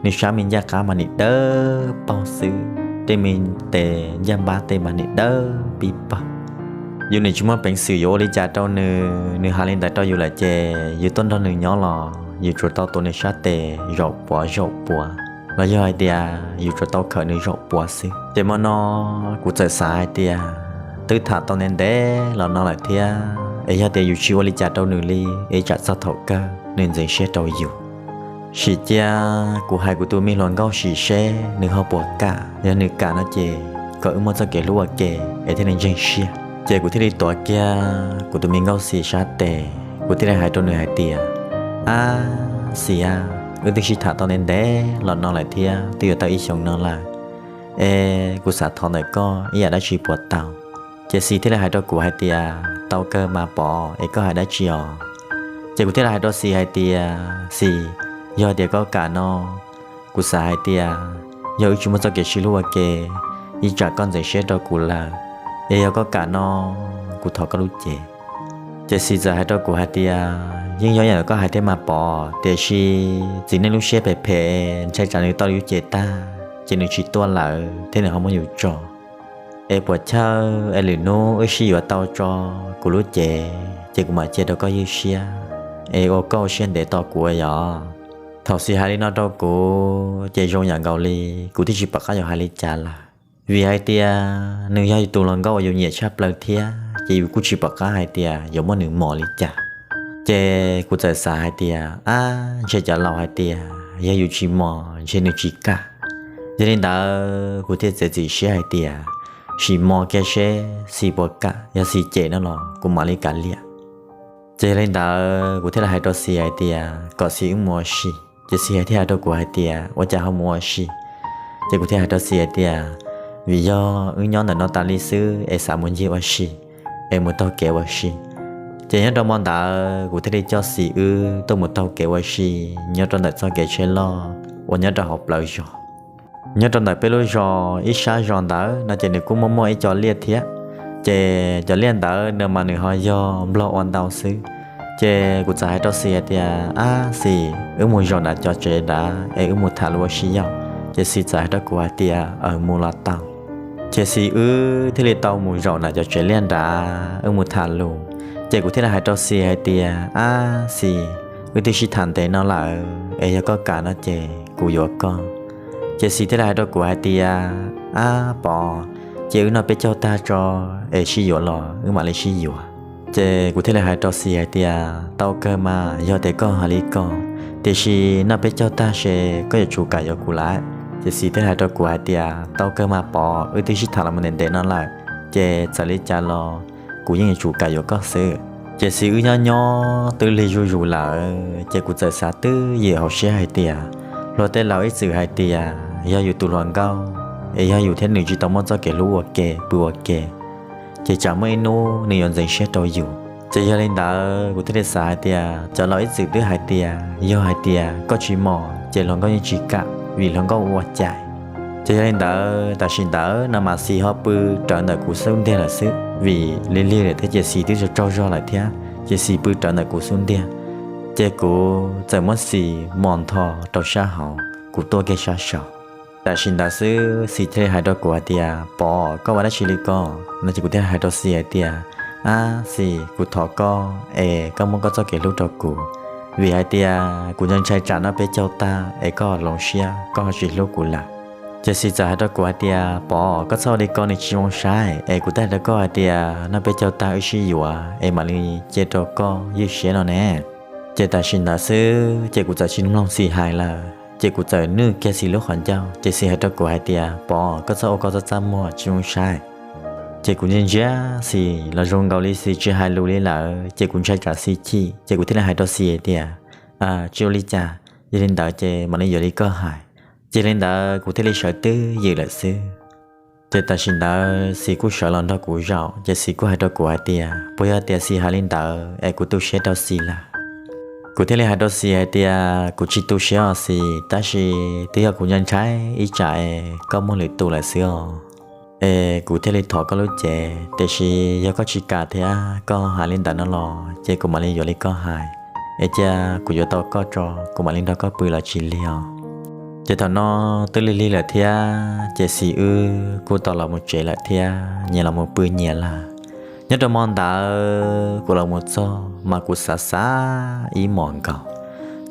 nws sab me ncaj qab mas nim dawb paug xwb, tej me tes ncaj npab tej mas nim dawb pib paug. Yus nim tsis muaj peev xwm yuav ua li cas rau nws, nws hais li ntawd rau yus lawm ces yus tuaj nrog nws nyob los yus tsuas tau tuav nws sab tes zaum puav zaum puav, los yog hais tias yus tsuas tau khawm nws zaum puav xwb. Ces hmo no kuv txawm xav hais tias twb tham tau ntev ntev los no lawm thiab, es yog tias yus tsis ua li cas rau nws li es tsam txog thaum kawg nws ntxeev siab rau yus. Sim cia kuv hais kuv tus me hluas nkauj Xis seb nws ho puas kam, yog nws kam no ces kom wb muaj txoj kev hlub ua ke es thiaj li ntseeg siab. Ces kuv thiaj li tuav kiag kuv tus me nkauj Xis sab tes, kuv thiaj li hais rau nws hais tias, Ab, Xis a, wb twb sib tham tau ntev ntev los no lawm thiab twb yuav tau ib xyoos no lawm, es kuv xav thov ntawm koj ib yam dab tsi puas tau? Ces Xis thiaj li hais rau kuv hais tias, Tau kawg mas Pov, es koj hais dab tsi os? Ces kuv thiaj li hais rau Xis hais tias, Xis, yog tias koj kam no, kuv xav hais tias yog wb tsis muaj txoj kev sib hlub ua ke, ib tsam koj ntxeev siab rau kuv lawm, es yog koj kam no, kuv thov koj lub cev. Ces Xis txawm hais rau kuv hais tias, yeej yog yam koj hais thiab mas Pov, tiam sis txiv neej lub siab phem phem, ntshai tsam nws tau yus cem tag ces nws tsis tuaj lawm thiab nws ho muab yus tso. Es puas chawj es lwm hnub wb sib yuav tau tso kuv lub cev ces kuv mam cia rau koj ywj siab, es ua koj ua siab ntev tos kuv yom. Thaum Xis hais li no rau kuv ces zoo yam nkaus li kuv twb tsis pom qab yuav hais li cas lawm, vim hais tias nws yog yus tus hluas nkauj uas yus nyiam tshaj plaws thiab ces yus kuj tsis pom qab hais tias yuav muab nws mos li cas. Ces kuv txawm xav hais tias, ab, ntshe cov laus hais tias yog yus tsis mos ntshe nws tsis kam. Yog li ntawd kuv thiaj txiav txim siab hais tias, sim mos kiag seb Xis puas kam, yog Xis cem no los kuv mam li kav liam. Ces yog li ntawd kuv thiaj li hais rau Xis hais tias kom Xis wb mus ua si. Ces Xis thiaj hais rau kuv hais tias, ua cas ho mus ua si? Ces kuv thiaj hais rau Xis hais tias, vim yog wb nyob ntawm no tas li xwb es xav mus ncig ua si, es mus taug kev ua si. Ces nyob rau hmo ntawd kuv thiaj li coj Xis wb tuaj mus taug kev ua si nyob rau ntawm txoj kev tsheb loj uas nyob rau hauv plawv zos. Nyob rau ntawm peb lub zos ib sab zos ntawd no ces nws kuj muaj muaj ib co liaj thiab. Ces cov liaj ntawd no mas nws ho yog nplog ua ntau xwb. Ces kuv txawm hais rau Xis hais tias, ab Xis, wb mus zaum nram cov tsev nrad es wb mus tham lus ua si yom. Ces Xis txawm hais rau kuv hais tias, aws, mus los tau. Ces Xis wb thiaj li tau mus zaum nram cov tsev liaj nrad wb mus tham lus. Ces kuv thiaj li hais rau Xis hais tias, ab Xis, wb twb sib tham ntev no lawm es yog koj kam no ces kuv yuav koj. Ces Xis thiaj li hais rau kuv hais tias, ab Pov, ces wb noj peb caug tag tso es sib yuav los wb mam li sib yuav. Ces kuv thiaj li hais rau Xis hais tias, tau kawg mas yog tias koj hais li ko, tiam sis noj peb caug tag ces koj yuav tsum kam yuav kuv lawm. Ces Xis thiaj li hais rau kuv hais tias, tau kawg mas Pov, wb twb sib tham los ntev ntev no lawm, ces txawm li cas los kuv yeej yuav tsum kam yuav koj xwb. Ces Xis wb nyob nyob twb lig zuj zus lawm ces kuv txawm xav twb ywm hauv siab hais tias, luag tej laus ib txwm hais tias yog yus tus hluas nkauj es yog yus thiab nws tsis tau muaj txoj kev hlub ua ke pw ua ke, ces tsam muaj ib hnub nws yuav ntxeev siab rau yus. Ces yog li ntawd kuv thiaj li xav hais tias cov laus ib txwm twb hais tias yog hais tias koj tsis mos ces hluas nkauj yeej tsis kam vim hluas nkauj ua cai. Ces yog li ntawd tam sim ntawd no mas Xis ho pw rawv ntawm kuv xub ntiag lawm xwb vim lig lig lawm thiab ces Xis twb tsaug zog lawm thiab ces Xis pw rawv ntawm kuv xub ntiag. Ces kuv txawm muab Xis mos ntho rau sab hauv, kuv tuaj kiag sab saud. Tam sim ntawd xwb Xis thiaj li hais rau kuv hais tias, Pov, koj ua dab tsi li ko? No ces kuv thiaj hais rau Xis hais tias, ab Xis, kuv thov koj es koj muab koj txoj kev hlub rau kuv, vim hais tias kuv ntshai ntshai tsam noj peb caug tag es koj hloov siab koj ho tsis hlub kuv lawm. Ces Xis txawm hais rau kuv hais tias, Pov, koj txhob ua li ko, nws tsis zoo saib, es kuv twb hais rau koj hais tias noj peb caug tag wb sib yuav es mam li cia rau koj ywj siab no ne. Ces tam sim ntawd xwb ces kuv txawm tsis mloog Xis hais lawm ces kuv txawm nwj kiag Xis lub qhov ncauj ces Xis hais rau kuv hais tias, Pov, koj txhob ua koj txaj txaj muag, tsis zoo saib. Ces kuv ntsia ntsia Xis los zoo nkaus li Xis tsis hais lus li lawm ces kuv ntshai tsam Xis chim ces kuv thiaj li hais rau Xis hais tias, tsis ua li cas, yog li ntawd ces mam li yuav li koj hais. Ces li ntawd kuv thiaj li sawv twb ywm lawm xwb. Ces tam sim ntawd Xis kuj sawv los nrog kuv zaum ces Xis kuj hais rau kuv hais tias, puas yog tias Xis hais li ntawd es kuv tu siab rau Xis lawm? Kuv thiaj li hais rau Xis hais tias, kuv tsis tu siab os Xis, tab sis twb yog kuv ntshai ntshai ib tsam es koj muaj lwm tus lawm xwb os. Es kuv thiaj li thov koj lub cev, tiam sis yog koj tsis kam thiab koj hais li ntawd no los ces kuv mam li yuav li koj hais. Es cia kuv yuav tau koj tso kuv mam li nrog koj pw los tsis lig os. Ces thaum no twb lig lig lawm thiab ces Xis wb kuj tau los mus tsev lawm thiab nyias los mus pw nyias lawm. Nyob rau hmo ntawd kuv los mus txog mas kuv xav xav ib hmos nkaus.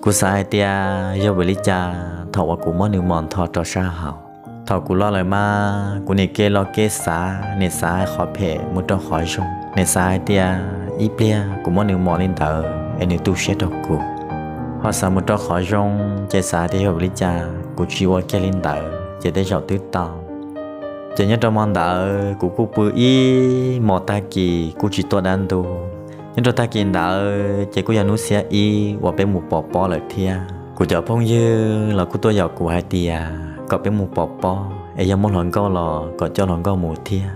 Kuv xav hais tias yog vim li cas thaum uas kuv muab nws mos ntho rau sab hauv, thaum kuv los lawm mas kuv niam kev los kev xav, niam xav qhov phem mus rau qhov zoo, niam xav hais tias ib pliag kuv muab nws mos li ntawd es nws tu siab rau kuv. Ho xav mus rau qhov zoo ces xav hais tias yog vim li cas kuv tsis ua kiag li ntawd ces tej zaum twb tau. Ces nyob rau hmo ntawd kuv kuj pw ib hmos tag kis kuj tsis tuaj dab ntub. Nyob rau tag kis ntawd ces kuj yog hnub xiab ib uas peb mus pov pob lawm thiab. Kuv cov phooj ywg los kuj tuaj yaum kuv hais tias kom peb mus pov pob es yog muaj hluas nkauj los kom coj hluas nkauj mus thiab.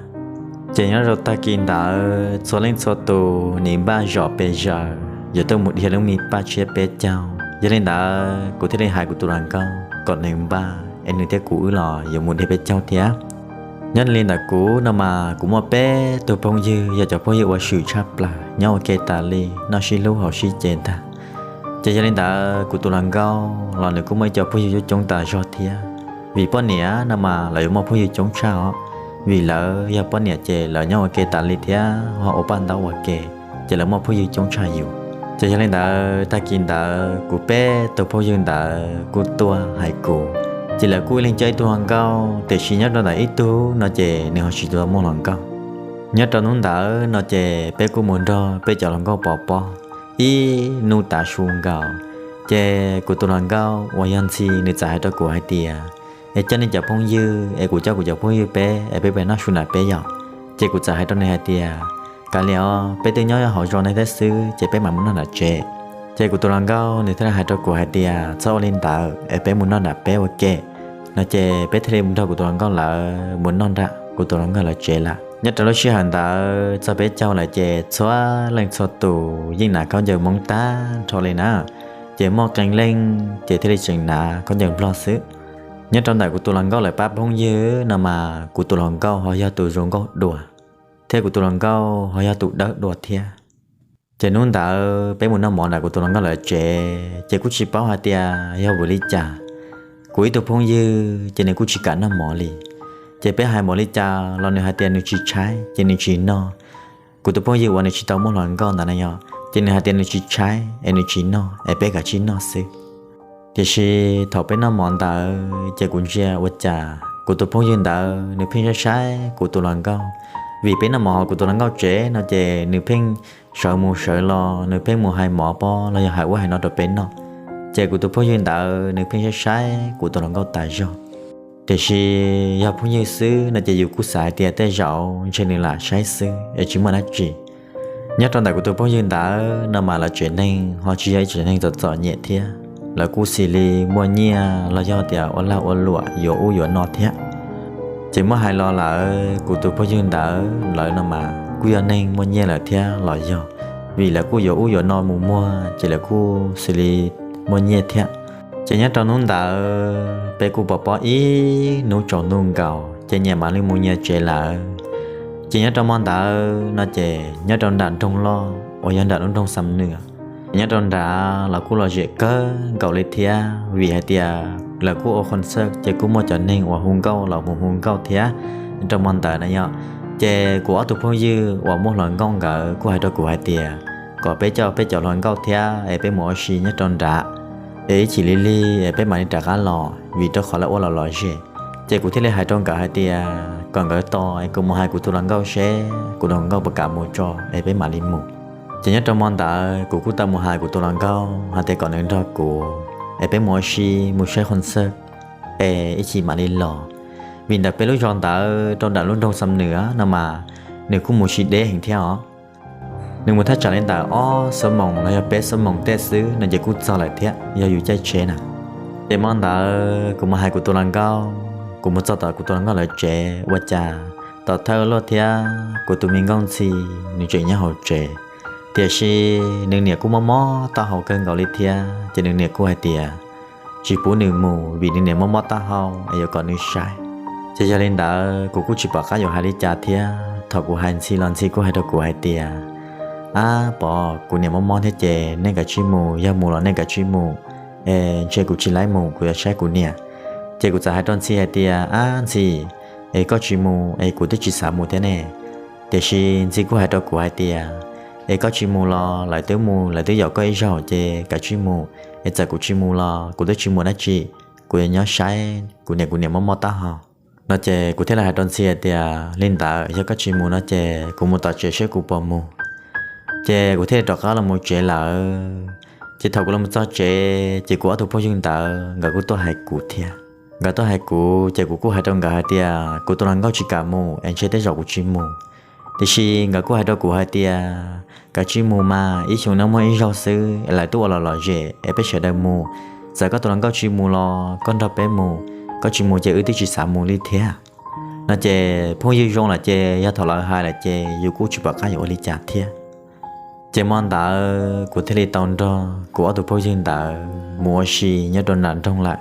Ces nyob rau tag kis ntawd txhua leej txhua tus nim npaj zom pes zaws yuav tuaj mus dhia lub me paj tshiab peb caug. Yog li ntawd kuv thiaj li hais kuv tus hluas nkauj kom nws npaj es nws thiab kuv wb los yuav mus dhia peb caug thiab. Nyob li ntawd kuv no mas kuv muaj peb tug phooj ywg yog cov phooj ywg uas swm tshaj plaws nyob ua ke tas li noj sib hlub haus sib ce ntag. Ces yog li ntawd kuv tus hluas nkauj los nws kuj muaj ib co phooj ywg coob coob tas zog thiab. Vim poj niam no mas lawv yuav muaj phooj ywg coob tshaj os, vim lawv yog poj niam ces lawv nyob ua ke tas li thiab ho ua paj ntaub ua ke, ces lawv muaj phooj ywg coob tshaj yus. Ces yog li ntawd tag kis ntawd kuv peb tus phooj ywg ntawd kuj tuaj hais kuv, ces lawv kuj ib leeg coj ib tug hluas nkauj, tiam sis nyob rau ntawm ib tug no ces nws ho tsis tau muaj hluas nkauj. Nyob rau hnub ntawd no ces peb kuj mus nrog peb cov hluas nkauj pov pob ib hnub tav su nkaus. Ces kuv tus hluas nkauj uas yog Ntxhi nws txawm hais rau kuv hais tias, es coj nej cov phooj ywg es kuv coj kuv cov phooj ywg peb es peb pem noj su nram peb yom. Ces kuv txawm hais rau nws hais tias, kav liam os, peb twb nyob hauv zos no thiab xwb ces peb mam mus noj nram tsev. Ces kuv tus hluas nkauj nws thiaj li hais rau kuv hais tias, txhob ua li ntawd es peb mus noj nram peb ua ke. No ces peb thiaj li nrog kuv tus hluas nkauj lawv mus noj nram kuv tus hluas nkauj lawv tsev lawm. Nyob rau lub sij hawm ntawd txog peb caug lawm ces txhua leej txhua tus yeej hnav khaub ncaws Hmoob tag nrho li na, ces muaj qee leej ces thiaj li tseem hnav khaub ncaws Nplog xwb. Nyob rau ntawm kuv tus hluas nkauj lawv pab phooj ywg no mas kuv tus hluas nkauj ho yog tus zoo nkauj dua, thiab kuv tus hluas nkauj ho yog tus dawb dua thiab. Ces hnub ntawd peb mus noj mov nram kuv tus hluas nkauj lawv tsev ces kuj tsis paub hais tias yog vim li cas, kuv ib tug phooj ywg ces nws kuj tsis kam noj mov li. Ces peb hais npaum li cas los nws hais tias nws tsis tshaib ces nws tsis noj. Kuv tus phooj ywg uas nws tsis tau muaj hluas nkauj ntawd na yog, ces nws hais tias nws tsis tshaib es nws tsis noj es peb kav tsij noj xwb. Tiam sis thaum peb noj mov ntawd ces kuv ntsia ua cas kuv tus phooj ywg ntawd nws pheej saib saib kuv tus hluas nkauj, vim peb noj mov hauv kuv tus hluas nkauj tsev no ces nws pheej sawv mus sawv los, nws pheej mus hais mov pob los yog hais ub hais no rau peb noj. Ces kuv tus phooj ywg ntawd nws pheej saib saib kuv tus hluas nkauj tas zog. Tiam sis yog phooj ywg xwb no ces yus kuj xav hais tias tej zaum ntshe nws lam saib xwb es tsis muaj dab tsi. Nyob rau ntawm kuv tus phooj ywg ntawd no mas lawv tsev neeg ho tsis yog ib tsev neeg txom txom nyem thiab, lawv kuj xis li muaj nyiaj los yog tias ua lag ua luam yuav ub yuav no thiab. Ces muab hais los lawm kuv tus phooj ywg ntawd lawv no mas kuj yog neeg muaj nyiaj lawm thiab los yog, vim lawv kuj yuav ub yuav no mus muag ces lawv kuj xis li muaj nyiaj thiab. Ces nyob rau hnub ntawd peb kuj pov pob ib hnub tsaus ntuj nkaus ces nyias mam li mus nyias tsev lawm. Ces nyob rau hmo ntawd no ces nyob rau nram nroog loj uas yog nram lub nroog Xam Nws, nyob rau nrad los kuj lom zem kawg nkaus li thiab, vim hais tias lawv kuj ua qhov txhawj ces kuj muaj cov neeg uas hu nkauj los mus hu nkauj thiab. Nyob rau hmo ntawd na yog, ces kuv ob tug phooj ywg uas muaj hluas nkauj nkawd kuj hais rau kuv hais tias kom peb coj peb cov hluas nkauj thiab es peb mus ua si nyob rau nrad, es ib chim li lig es peb mam li rov qab los, vim rau qhov lawv ua los lom zem. Ces kuv thiaj li hais rau nkawd hais tias kom nkawd tos es kuv mus hais kuv tus hluas nkauj seb kuv tus hluas nkauj puas kam mus tso es peb mam li mus. Ces nyob rau hmo ntawd kuv kuj tau mus hais kuv tus hluas nkauj hais tias kom nws nrog kuv es peb mus ua si mus saib qhov txhawj es ib chim mam li los. Vim ntawm peb lub zos ntawd rau nram lub nroog Xam Nws no mas nws kuj mus tsis deb heev thiab os. Nws mus thaj tsam li ntawm ob xuab moos los yog peb xuab moos tej xwb no ces kuj txog lawm thiab yog yus caij tsheb na. Ces hmo ntawd kuv mus hais kuv tus hluas nkauj, kuv mus txog tom kuv tus hluas nkauj lawv tsev ua cas tom thawj luaj thiab kuv tus me nkauj Ntxhi nws tseem nyob hauv tsev. Tiam sis nws niam kuj mob mob taub hau kawg nkaus li thiab ces nws niam kuj hais tias tsis pub nws mus vim nws niam mob mob taub hau es yuav kom nws saib. Ces yog li ntawd kuv kuj tsis pom qab yuav hais li cas thiab, thaum kuv hais Ntxhi los Ntxhi kuj hais rau kuv hais tias, ab Pov, kuv niam mob mob thiab ces nej kav tsij mus, yog mus los nej kav tsij mus, es ntshe kuv tsis laib mus kuv yuav saib kuv niam. Ces kuv txawm hais rau Ntxhi hais tias, ab Ntxhi, es koj tsis mus es kuv twb tsis xav mus thiab ne. Tiam sis Ntxhi kuj hais rau kuv hais tias, es koj tsis mus los lawv twb mus, lawv twb yaum koj ib zaug ces kav tsij mus, es txawm kuv tsis mus los kuv twb tsis mus dab tsi, kuv yuav nyob saib kuv niam, kuv niam mob mob taub hau. No ces kuv thiaj li hais rau Ntxhi hais tias, li ntawd yog koj tsis mus no ces kuv mus tom tsev seb kuv puas mus. Ces kuv thiaj li rov qab los mus tsev lawm. Ces thaum kuv los txog tsev ces kuv ob tug phooj ywg ntawd nkawd kuj tuaj hais kuv thiab. Nkawd tuaj hais kuv ces kuv kuj hais rau nkawd hais tias kuv tus hluas nkauj tsis kam mus es ntshe tej zaum kuv tsis mus. Tiam sis nkawd kuj hais rau kuv hais tias, kav tsij mus mas, ib xyoo no muaj ib zaug xwb es lawv twb ua los lom zem es peb sawv daws mus. Txawm koj tus hluas nkauj tsis mus los koj nrog peb mus, koj tsis mus ces wb twb tsis xav mus li thiab. No ces phooj ywg zoo lawm ces yog thaum lawv hais lawm ces yus kuj tsis pom qab yuav ua li cas thiab. Ces hmo ntawd kuv thiaj li tau nrog kuv ob tug phooj ywg ntawd mus ua si nyob rau nram nroog lawm.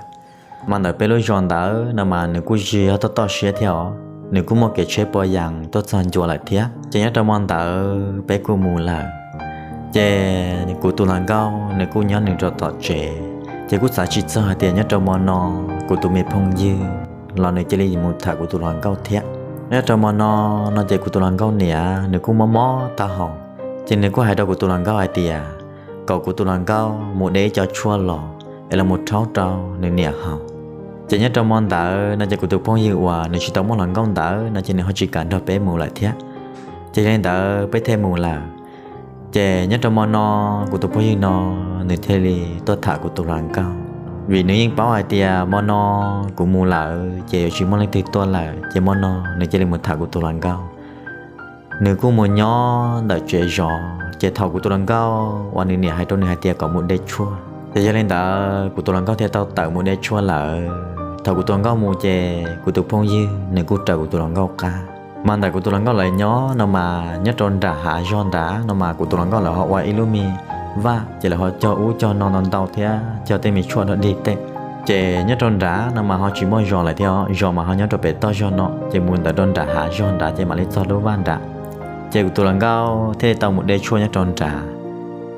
Mas ntawm peb lub zos ntawd no mas nws kuj zig toj toj siab thiab os, nws kuj muaj kev tsheb pua yas tuaj txog ncua lawm thiab. Ces nyob rau hmo ntawd peb kuj mus lawm. Ces kuv tus hluas nkauj nws kuj nyob nws rau tom tsev, ces kuj xav tsis txog hais tias nyob rau hmo no kuv tus me phooj ywg los nws cia li mus tham kuv tus hluas nkauj thiab. Nyob rau hmo no, no ces kuv tus hluas nkauj niam nws kuj mob mob taub hau, ces nws kuj hais rau kuv tus hluas nkauj hais tias kom kuv tus hluas nkauj mus de ib co tshuaj los es los mus rhaub rau nws niam haus. Ces nyob rau hmo ntawd no ces kuv tus phooj ywg uas nws tsis tau muaj hluas nkauj ntawd no ces nws ho tsis kam nrog peb mus lawm thiab. Ces yog li ntawd peb thiaj mus lawm. Ces nyob rau hmo no kuv tus phooj ywg no nws thiaj li tuaj tham kuv tus hluas nkauj, vim nws yeej paub hais tias hmo no kuv mus lawm ces yuav tsis muaj leej twg tuaj lawm, ces hmo no nws cia li mus tham kuv tus hluas nkauj. Nws kuj mus nyob ntawm tsev zov, ces thaum kuv tus hluas nkauj uas nws niam hais rau nws hais tias kom mus de tshuaj, ces yog li ntawd kuv tus hluas nkauj thiaj tau tawm mus de tshuaj lawm. Thaum kuv tus hluas nkauj mus ces kuv tus phooj ywg nws kuj raws kuv tus hluas nkauj qab. Mas ntawm kuv tus hluas nkauj lawv nyob no mas nyob rau nram hav zog nrad no mas kuv tus hluas nkauj lawv ho ua ib lub me vaj, ces lawv ho cog ub cog no ntau ntau thiab cog tej me tshuaj dog dig tej. Ces nyob rau nrad no mas ho tsis muaj zos lawm thiab, zos mas ho nyob rau pem toj zog no, ces mus ntawm rau nram hav zog nrad ces mam li txog lub vaj nrad. Ces kuv tus hluas nkauj thiaj li tau mus de tshuaj nyob rau nrad.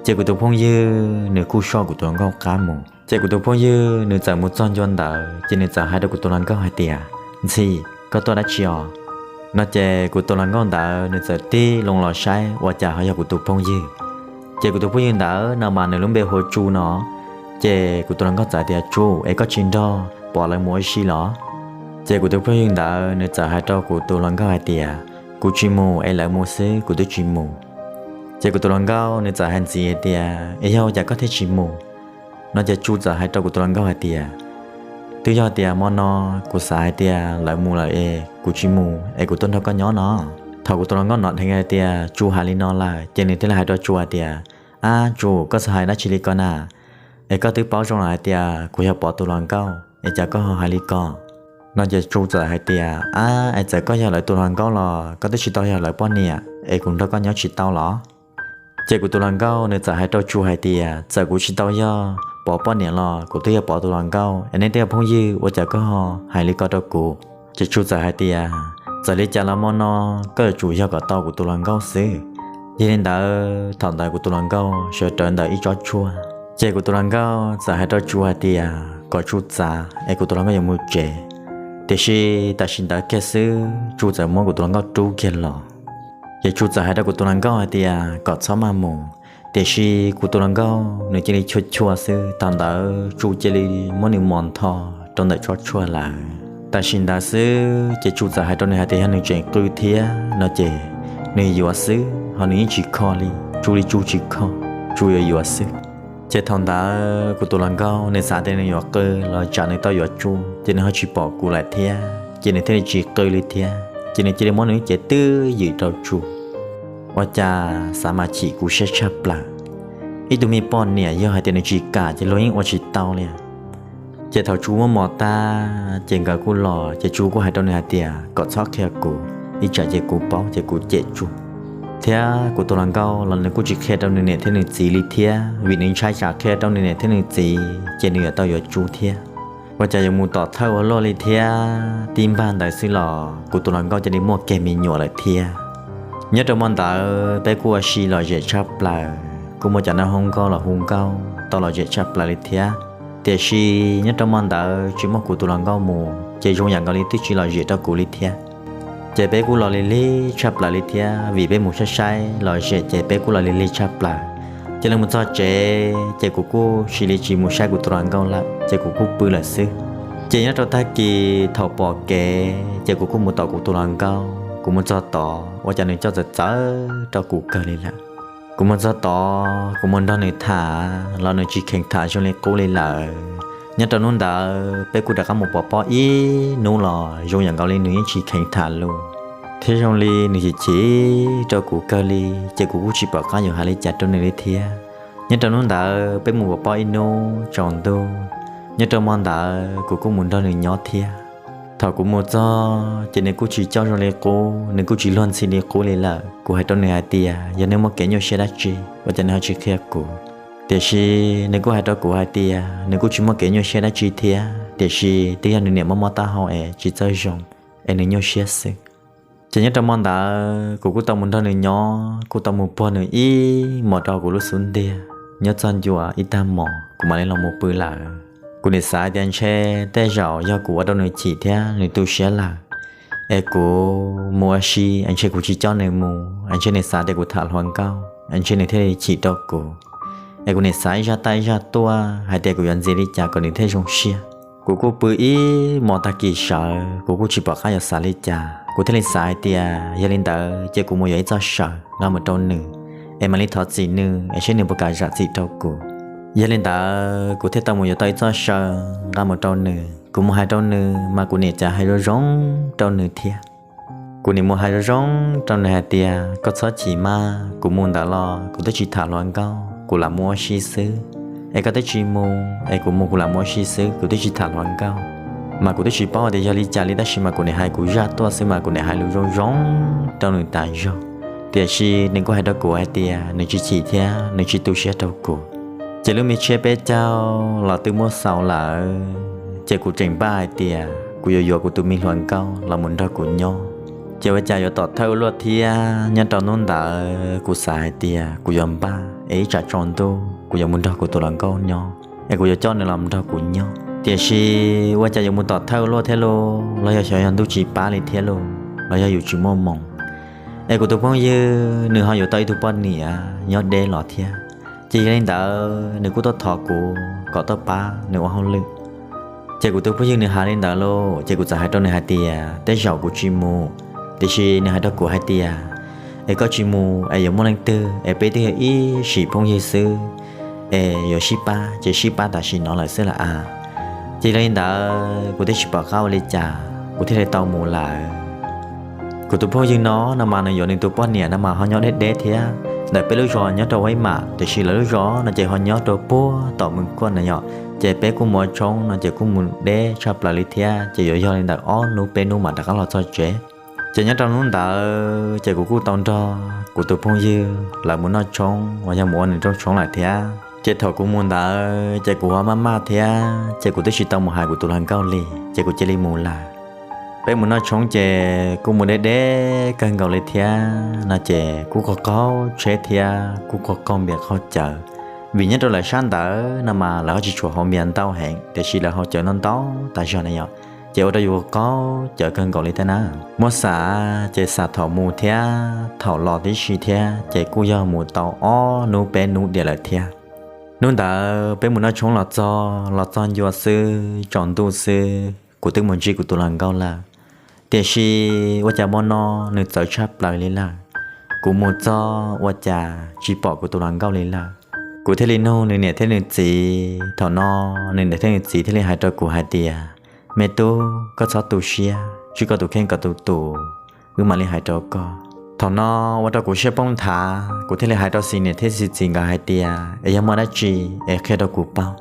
Ces kuv tus phooj ywg nws kuj soj kuv tus hluas nkauj qab mus. Ces kuv tus phooj ywg nws txawm mus txog ncua ntawd ces nws txawm hais rau kuv tus hluas nkauj hais tias, Ntxhi, koj tuaj dab tsi os? No ces kuv tus hluas nkauj ntawd nws txawm tig loo los saib ua cas ho yog kuv tus phooj ywg. Ces kuv tus phooj ywg ntawd no mas nws lub npe hu ua Tsu no. Ces kuv tus hluas nkauj txawm tias, Tsu, es koj tsis nrog Pov lawv mus ua si los? Ces kuv tus phooj ywg ntawd nws txawm hais rau kuv tus hluas nkauj hais tias, Kuv tsis mus, es lawv mus xwb, kuv twb tsis mus. Ces kuv tus hluas nkauj nws txawm hais ntxiv hais tias, Es yog ua cas koj thiaj tsis mus? No ces Tsu txawm hais rau kuv tus hluas nkauj hais tias, Twb yog tias hmo no kuv xav hais tias lawv mus lawm es kuv tsis mus es kuv tuaj nrog koj nyob no. Thaum kuv tus hluas nkauj hnov dheev hais tias Tsu hais li no lawm ces nws thiaj li hais rau Tsu hais tias, Ab Tsu, koj txhob hais dab tsi li ko na, es koj twb paub zoo lawm hais tias kuv yog Pov tus hluas nkauj es cas koj ho hais li ko? No ces Tsu txawm hais tias, Ab, es txawm koj yog lawv tus hluas nkauj los koj twb tsis tau yog lawv poj niam es kuv nrog koj nyob tsis tau los? Ces kuv tus hluas nkauj nws txawm hais rau Tsu hais tias, Txawm kuv tsis tau yog Pov poj niam los kuv twb yog Pov tus hluas nkauj es nej twb yog phooj ywg, ua cas koj ho hais li ko rau kuv? Ces Tsu txawm hais tias, Txawm li cas los hmo no koj yuav tsum yog kom tau kuv tus hluas nkauj xwb. Yog li ntawd thaum ntawd kuv tus hluas nkauj sawv rawv ntawm ib tsob tshuaj, ces kuv tus hluas nkauj txawm hais rau Tsu hais tias kom Tsu txav es kuv tus hluas nkauj yuav mus tsev. Tiam sis tam sim ntawd kiag xwb Tsu txawm muab kuv tus hluas nkauj rub kiag los. Ces Tsu txawm hais rau kuv tus hluas nkauj hais tias kom txhob maj mus, tiam sis kuv tus hluas nkauj nws cia li chua chua xwb. Thaum ntawd Tsu cia li muab nws mos ntho rau ntawm tsob tshuaj lawm. Tam sim ntawd xwb ces Tsu txawm hais rau nws hais tias yog nws tseem qw thiab no ces nws yuav xwb, ho nws yeej tsis kho li. Tsu li Tsu tsis kho, Tsu yuav yuav xwb. Ces thaum ntawd kuv tus hluas nkauj nws xav tias nws yuav qw los tsam nws tau yuav Tsu, ces nws ho tsis pom kuv lawm thiab, ces nws thiaj li tsis qw li thiab, ces nws cia li muab nws lub cev twb ywm rau Tsu. Ua cas xav mas chim kuv siab tshaj plaws. Ib tug me poj niam yog hais tias nws tsis kam ces luag yeej ua tsis tau li. Ces thaum Tsu muab mos tag ces nkawd kuj los, ces Tsu kuj hais rau nws hais tias kom txhob qhia kuv, ib tsam ces kuv paub ces kuv cem Tsu. Thiab kuv tus hluas nkauj los nws kuj tsis qhia rau nws niam thiab nws txiv li thiab, vim nws ntshai tsam qhia rau nws niam thiab nws txiv ces nws yuav tau yuav Tsu thiab. Ua cas yuav mus tom thawj ua luaj li thiab, tib npag ntawd xwb los kuv tus hluas nkauj cia li muaj kiag me nyuam lawm thiab. Nyob rau hmo ntawd peb kuj ua si lom zem tshaj plaws, kuj muaj cov noj hoob nkauj los hu nkauj tau lom zem tshaj plaws li thiab. Tiam sis nyob rau hmo ntawd tsis muaj kuv tus hluas nkauj mus ces zoo yam nkaus li twb tsis lom zem rau kuv li thiab. Ces peb kuj los lig lig tshaj plaws li thiab, vim peb mus saib saib lom zem ces peb kuj los lig lig tshaj plaws. Ces lawv mus txog tsev ces kuv kuj cia li tsis mus saib kuv tus hluas nkauj lawm, ces kuv kuj pw lawm xwb. Ces nyob rau tag kis thaum pom kev ces kuv kuj mus tom kuv tus hluas nkauj, kuv mus txog tod ua cas nws coj txawv txawv rau kuv kawg li lawm. Kuv mus txog tod kuv mus nrog nws tham los nws tsis kheev tham zoo li qub li lawm. Nyob rau hnub ntawd peb kuj rov qab mus pov pob ib hnub los zoo yam nkaus li nws yeej tsis kheev tham lus, thiab zoo li nws chim chim rau kuv kawg li, ces kuv kuj tsis pom qab yuav hais li cas rau nws li thiab. Nyob rau hnub ntawd peb mus pov pob ib hnub tsaus ntuj, nyob rau hmo ntawd kuv kuj mus nrog nws nyob thiab. Thaum kuv mus txog ces nws kuj tsis coj zoo li qub, nws kuj tsis luag ntxhi li qub li lawm. Kuv hais rau nws hais tias yog nws muaj kev nyuaj siab dab tsi ua cas nws ho tsis qhia kuv. Tiam sis nws kuj hais rau kuv hais tias nws kuj tsis muaj kev nyuaj siab dab tsi thiab, tiam sis twb yog nws niam mob mob taub hau es tsis txawj zoo, es nws nyuaj siab xwb. Ces nyob rau hmo ntawd kuv kuj tau mus nrog nws nyob, kuj tau mus puag nws ib hmos rau kuv lub xub ntiag. Nyob txog ncua ib tag hmo kuv mam li los mus pw lawm. Kuv nim xav tias ntshe tej zaum yog kuv ua rau nws chim thiab nws tu siab lawm, es kuv mus ua si es ntshe kuv tsis coj nws mus es ntshe nws xav tias kuv tham hluas nkauj es ntshe nws thiaj li chim rau kuv. Es kuv nim xav ib zaj tag ib zaj tuaj hais tias kuv yuav ntxias li cas kom nws thiaj zoo siab. Kuv kuj pw ib hmos tag kis sawv, kuv kuj tsis pom qab yuav xav li cas, kuv thiaj li xav hais tias yog li ntawd ces kuv mus yuav ib txoj saw nqa mus rau nws, es mam li thov txim nws es seb nws puas kam zam txim rau kuv. Yog li ntawd kuv thiaj tau mus yuav tau ib txoj saw nqa mus rau nws. Kuv mus hais rau nws mas kuv nim cas hais zoo zoo rau nws thiab. Kuv nim mus hais zoo zoo rau nws hais tias koj txhob chim mas, kuv mus ntawd los kuv twb tsis tham hluas nkauj, kuv lam mus ua si xwb. Es koj twb tsis mus es kuv mus kuv lam mus ua si xwb, kuv twb tsis tham hluas nkauj. Mas kuv twb tsis paub tias yog li cas li tab sis mas kuv nim hais kuv zaj tuaj xwb mas kuv nim hais lus zoo zoo rau nws tas zog. Tiam sis nws kuj hais rau kuv hais tias nws tsis chim thiab nws tsis tu siab rau kuv. Ces lub me tshiab peb caug los twb muab xaus lawm, ces kuv tseem npaj hais tias kuv yuav yuav kuv tus me hluas nkauj los mus nrog kuv nyob. Ces ua cas yuav tom thawj ua luaj thiab, nyob rau hnub ntawd kuv xav hais tias kuv yuav npaj es ib tsam tsaus ntuj kuv yuav mus nrog kuv tus hluas nkauj nyob, es kuv yuav coj nws los nrog kuv nyob. Tiam sis ua cas yuav mus tom thawj ua luaj thiab lauj, los yog xyov yog ntuj tsis pab li thiab lauj, los yog yus tsis muaj moos. Es kuv tus phooj ywg nws ho yuav tau ib tug poj niam nyob deb los thiab, ces yog li ntawd nws kuj tuaj thov kuv kom tuaj pab nws ua hauj lwm. Ces kuv tus phooj ywg nws hais li ntawd lauj, ces kuv txawm hais rau nws hais tias tej zaum kuv tsis mus. Tiam sis nws hais rau kuv hais tias es koj tsis mus es yuav muaj leej twg, es peb twb yog ib sim phooj ywg xwb, es yuav sib pab ces sib pab tam sim no lawm xwb lawm a. Ces yog li ntawd kuv thiaj tsis pom qab ua li cas, kuv thiaj li tau mus lawm. Kuv tus phooj ywg no no mas nws yuav nws tus poj niam no mas ho nyob deb deb thiab ntawm peb lub zos nyob rau Huaib Mam, tiam sis lawv lub zos no ces ho nyob rau puag tom Mws Kuaj na yom. Ces peb kuj mus ua tshoob no ces kuj mus deb tshaj plaws li thiab, ces yuav yog li ntawm ob hnub peb hnub mam rov qab los txog tsev. Ces nyob rau hnub ntawd ces kuv kuj tau nrog kuv tus phooj ywg lawv mus noj tshoob uas yog mus ua nws rooj tshoob lawm thiab. Ces thaum kuv mus ntawd ces kuv ho maj maj thiab ces kuv twb tsis tau mus hais kuv tus hluas nkauj li, ces kuv cia li mus lawm. Peb mus noj tshoob ces kuj mus deb deb kawg nkaus li thiab no ces kuj qaug qaug tsheb thiab kuj qaug qaug npias qaug cawv. Vim nyob rau lawv sab ntawd no mas lawv ho tsis tshua haus npias ntau heev, tiam sis lawv haus cawv ntau ntau tas zog na yom. Ces ua rau yus qaug cawv kawg nkaus li thiab na. Muab xav ces xav thaum mus thiab thaum los tib si thiab ces kuj yog mus tau ob hnub peb hnub diam lawm thiab. Hnub ntawd peb mus noj tshoob los txog, los txog ncua xwb tsaus ntuj xwb kuv twb mus ntsib kuv tus hluas nkauj lawm. Tiam sis ua cas hmo no nws txawv tshaj plaws li lawm. Kuv mus txog ua cas tsis pom kuv tus hluas nkauj li lawm. Kuv thiaj li nug nws niam thiab nws txiv, thaum no nws niam thiab nws txiv thiaj li hais rau kuv hais tias, me tub, koj txhob tu siab, tswj koj tus kheej kom tu tus, wb mam li hais rau koj. Thaum no ua rau kuv siab poob nthav, kuv thiaj li hais rau txiv niam thiab txiv txiv nkawd hais tias es yog muaj dab tsi es qhia rau kuv paub.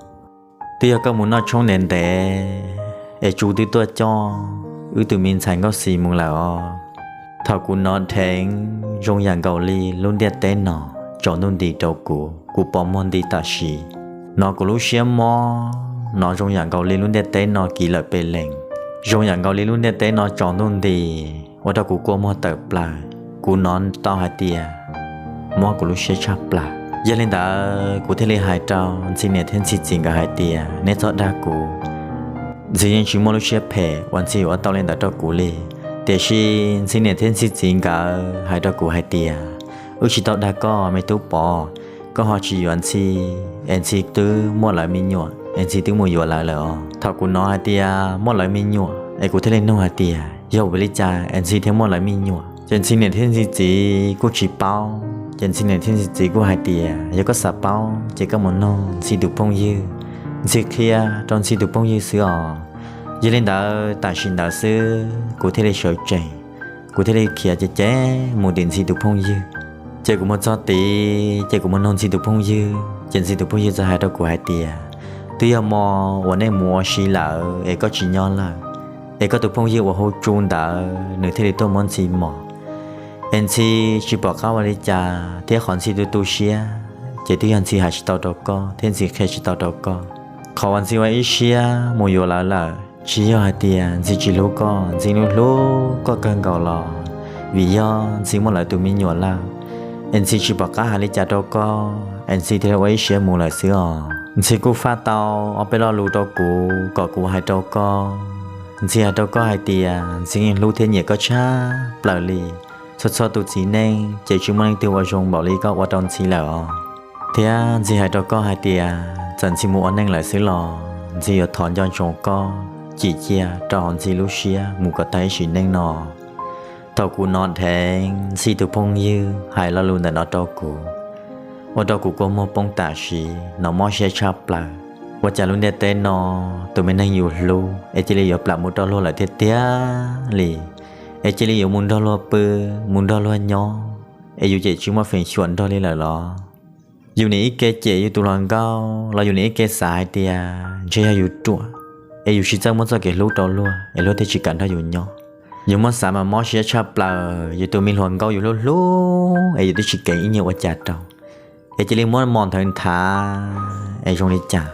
Twb yog koj mus noj tshoob ntev ntev es tsu twb tuaj coj wb tus me ntxhais Nkauj Xis mus lawm os. Thaum kuv hnov dheev zoo yam nkaus li lub ntiaj teb no tsaus ntuj nti rau kuv, kuv pos muag nti tam sim no kuv lub siab mob no zoo yam nkaus li lub ntiaj teb no kiv lawm pes lees, zoo yam nkaus li lub ntiaj teb no tsaus ntuj nti, ua rau kuv kua muag tawm plaws. Kuv hnov tau hais tias mob kuv lub siab tshaj plaws. Yog li ntawd kuv thiaj li hais rau Ntxhi niam thiab Ntxhi txiv nkawd hais tias neb txhob dag kuv. Ntxhi yeej tsis muaj lub siab phem uas Ntxhi yuav ua tau li ntawd rau kuv li. Tiam sis Ntxhi niam thiab Ntxhi txiv nkawd hais rau kuv hais tias wb tsis tau dag koj me tub Pov, koj ho tsis yuav Ntxhi, es Ntxhi twb muaj lawv me nyuam, es Ntxhi twb mus yuav lawv lawm os. Thaum kuv hnov hais tias muaj lawv me nyuam es kuv thiaj li nug hais tias yog vim li cas es Ntxhi thiaj muaj lawv me nyuam. Ces Ntxhi niam thiab Ntxhi txiv kuj tsis paub, ces Ntxhi niam thiab Ntxhi txiv kuj hais tias yog koj xav paub ces koj mus nug Ntxhi tus phooj ywg, Ntxhi qhia rau Ntxhi tus phooj ywg xwb os. Yog li ntawd tam sim ntawd xwb kuv thiaj li sawv tsees, kuv thiaj li khiav cem cem mus tim Ntxhi tus phooj ywg. Ces kuv mus txog tid ces kuv mus nug Ntxhi tus phooj ywg, ces Ntxhi tus phooj ywg txawm hais rau kuv hais tias twb yog hmo uas nej mus ua si lawm es koj tsis nyob lawm, es koj tus phooj ywg uas hu Tsu ntawd nws thiaj li tuaj muab Ntxhi mos. Es Ntxhi tsis pom qab ua li cas thiab qhov Ntxhi tu tu siab ces twb yog Ntxhi hais tsis tau rau koj thiab Ntxhi qhia tsis tau rau koj. Qhov uas Ntxhi ua ib siab mus yuav lawv lawm tsis yog hais tias Ntxhi tsis hlub koj, Ntxhi hlub hlub koj kawg nkaus los vim yog Ntxhi muaj lawv tus me nyuam lawm, es Ntxhi tsis pom qab hais li cas rau koj, es Ntxhi thiaj li ua ib siab mus lawm xwb os. Ntxhi kuj faj tau ob peb lo lus rau kuv kom kuv hais rau koj. Ntxhi hais rau koj hais tias Ntxhi yeej hlub thiab nyiam koj tshaj plaws li. Txhua txhua tus txiv neej ces tsis muaj leej twg ua zoo npaum li koj ua rau Ntxhi lawm os. Thiab Ntxhi hais rau koj hais tias txawm Ntxhi mus ua neej lawm xwb los Ntxhi yuav thov nco ntsoov koj, cim cia rau hauv Ntxhi lub siab mus kom tag ib sim neej no. Thaum kuv hnov dheev Ntxhi tus phooj ywg hais lo lus ntawm no rau kuv, ua rau kuv kua muag poob tam sim no mob siab tshaj plaws. Ua cas lub ntiaj teb no tus me neeg yus hlub es cia li yuav plam mus rau luag lawm tiag tiag li, es cia li yuav mus nrog luag pw, mus nrog luag nyob, es yus ces tsis muaj feem xyuam nrog li lawm los? Yus nim ib ke cem yus tus hluas nkauj los yus nim ib ke xav hais tias ntshe yog yus ruam, es yus tsis txawj muab txoj kev hlub rau luag es luag thiaj tsis kam nrog yus nyob. Yus muab xav mas mob siab tshaj plaws, yus tus me hluas nkauj yus hlub hlub es yus twb tsis keev ib nyuag ua cas rau, es cia li muab mos nthawv nthav es zoo li cas.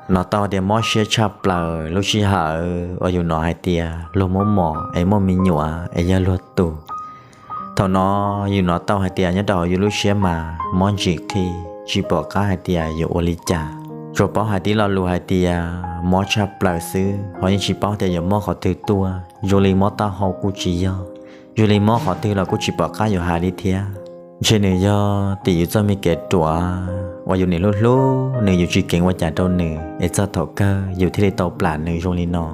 Hnov tau tias mob siab tshaj plaws lub sij hawm uas yus hnov hais tias luag muab mos es muaj me nyuam es yog luag tus. Thaum no yus hnov tau hais tias nyob rau hauv yus lub siab mas mob ntsim qhi, tsis pom qab hais tias yuav ua li cas. Tsuas paub hais tib lo lus hais tias mob tshaj plaws xwb, ho yeej tsis paub tias yuav mob qhov twg tuaj, zoo li mob taub hau kuj tsis yog, zoo li mob qhov twg los kuj tsis pom qab yuav hais li thiab. Ntshe nws yog tim yus txoj me kev ruam uas yus nim hlub hlub nws, yus tsis keev ua cas rau nws es txog thaum kawg yus thiaj li tau plam nws zoo li no.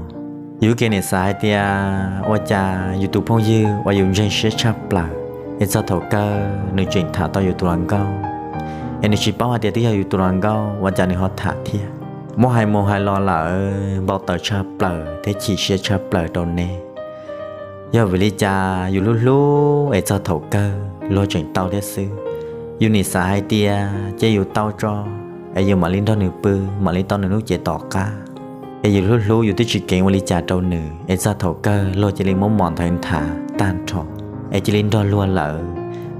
Yus kev nim xav hais tias ua cas yus tus phooj ywg uas yus ntseeg siab tshaj plaws es txog thaum kawg nws tseem tham tau yus tus hluas nkauj, es nws tsis paub hais tias twb yog yus tus hluas nkauj ua cas nws ho tham thiab. Muab hais mus hais los lawm npau taws tshaj plaws thiab chim siab tshaj plaws rau neb. Yog vim li cas yus hlub hlub es txog thaum kawg luag tseem tau thiab xwb? Yus nim xav hais tias cia yus tau tso es yus mam li nrog nws pw, mam li tau nws lub cev tom qab. Es yus hlub hlub yus twb tsis keev ua li cas rau nws es txog thaum kawg luag cia li muab mos nthawv nthav tag nrho, es cia li nrog luag lawm,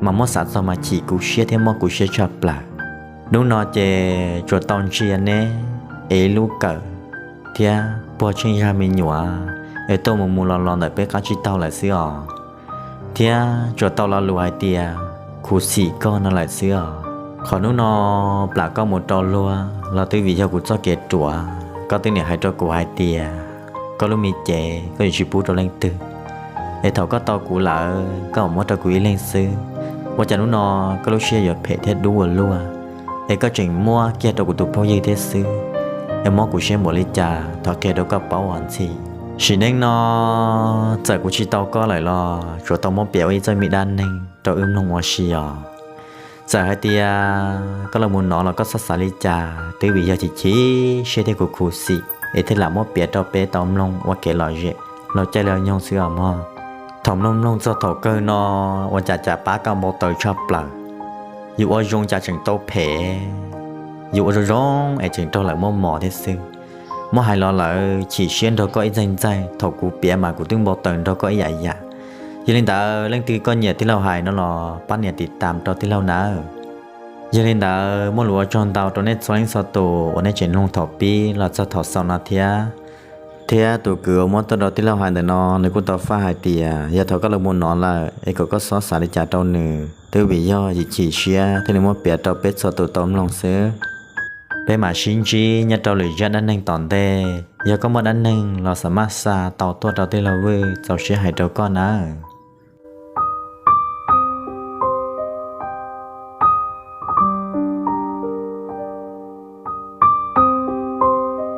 mas muab xav txog mas chim kuv siab thiab mob kuv siab tshaj plaws. Hnub no ces tsuas tau ntsia neb es ib lub kawm thiab puag tsheej zaj me nyuam es tuaj mus mus los los ntawm peb qab tsib taug lawm xwb os. Thiab tsuas tau lo lus hais tias khuv xim koj no lawm xwb os. Qhov hnub no plam koj mus rau luag los twb vim yog kuv txoj kev ruam, koj twb nim hais rau kuv hais tias koj lub me cev koj yuav tsis pub rau leej twg, es thaum koj tau kuv lawm koj mam muab rau kuv ib leeg xwb. Ua cas hnub no koj lub siab yuav phem thiab dub ua luaj, es koj tseem muab kiag rau kuv tus phooj ywg thiab xwb, es mob kuv siab npaum li cas thov qhia rau koj paub os Ntxhi. Sim neej no txawm kuv tsis tau koj lawm los tsuas tau muab piav ua ib txoj me dab neeg rau wb mloog ua si os. Txawm hais tias koj los mus no los koj txhob xav li cas, twb vim yog chim chim siab thiab khuv khuv xim es thiaj lam muab piav rau peb tau mloog ua kev lom zem laug caij laug nyoog xwb os mog. Thaum mloog mloog txog thaum kawg no ua cas cas pab koj npau taws tshaj plaws. Yus ua zoo cas tseem tau phem, yus ua zoo zoo es tseem raug lawv muab mos thiab xwb. Muab hais los lawm chim siab nrog koj ib ntxaig ntxaig, thaum kuv piav mas kuv twb npau taws nrog koj ib yam yam. Yog li ntawd leej twg koj nyiam tij laug hais no los pab nias tiv tam rau tij laug nawb. Yog li ntawd muaj lus ua tsaug ntau rau nej txhua leej txhua tus uas nej tseem mloog thaum pib los txog thaum xaus no thiab. Thiab tus kwv uas muab tuaj rau tij laug hais ntawm no nws kuj tau faj hais tias yog thaum koj los mus no lawm es kom koj txhob xav li cas rau nws, twb vim yog yus chim siab thiaj li muab piav rau peb txhua tus tau mloog xwb. Peb mam sib ntsib nyob rau lwm zaj dab neeg tom ntej. Yog koj muaj dab neeg los xam maj xa tau tuaj rau tij laug Vwj txaus siab hais rau koj nawb.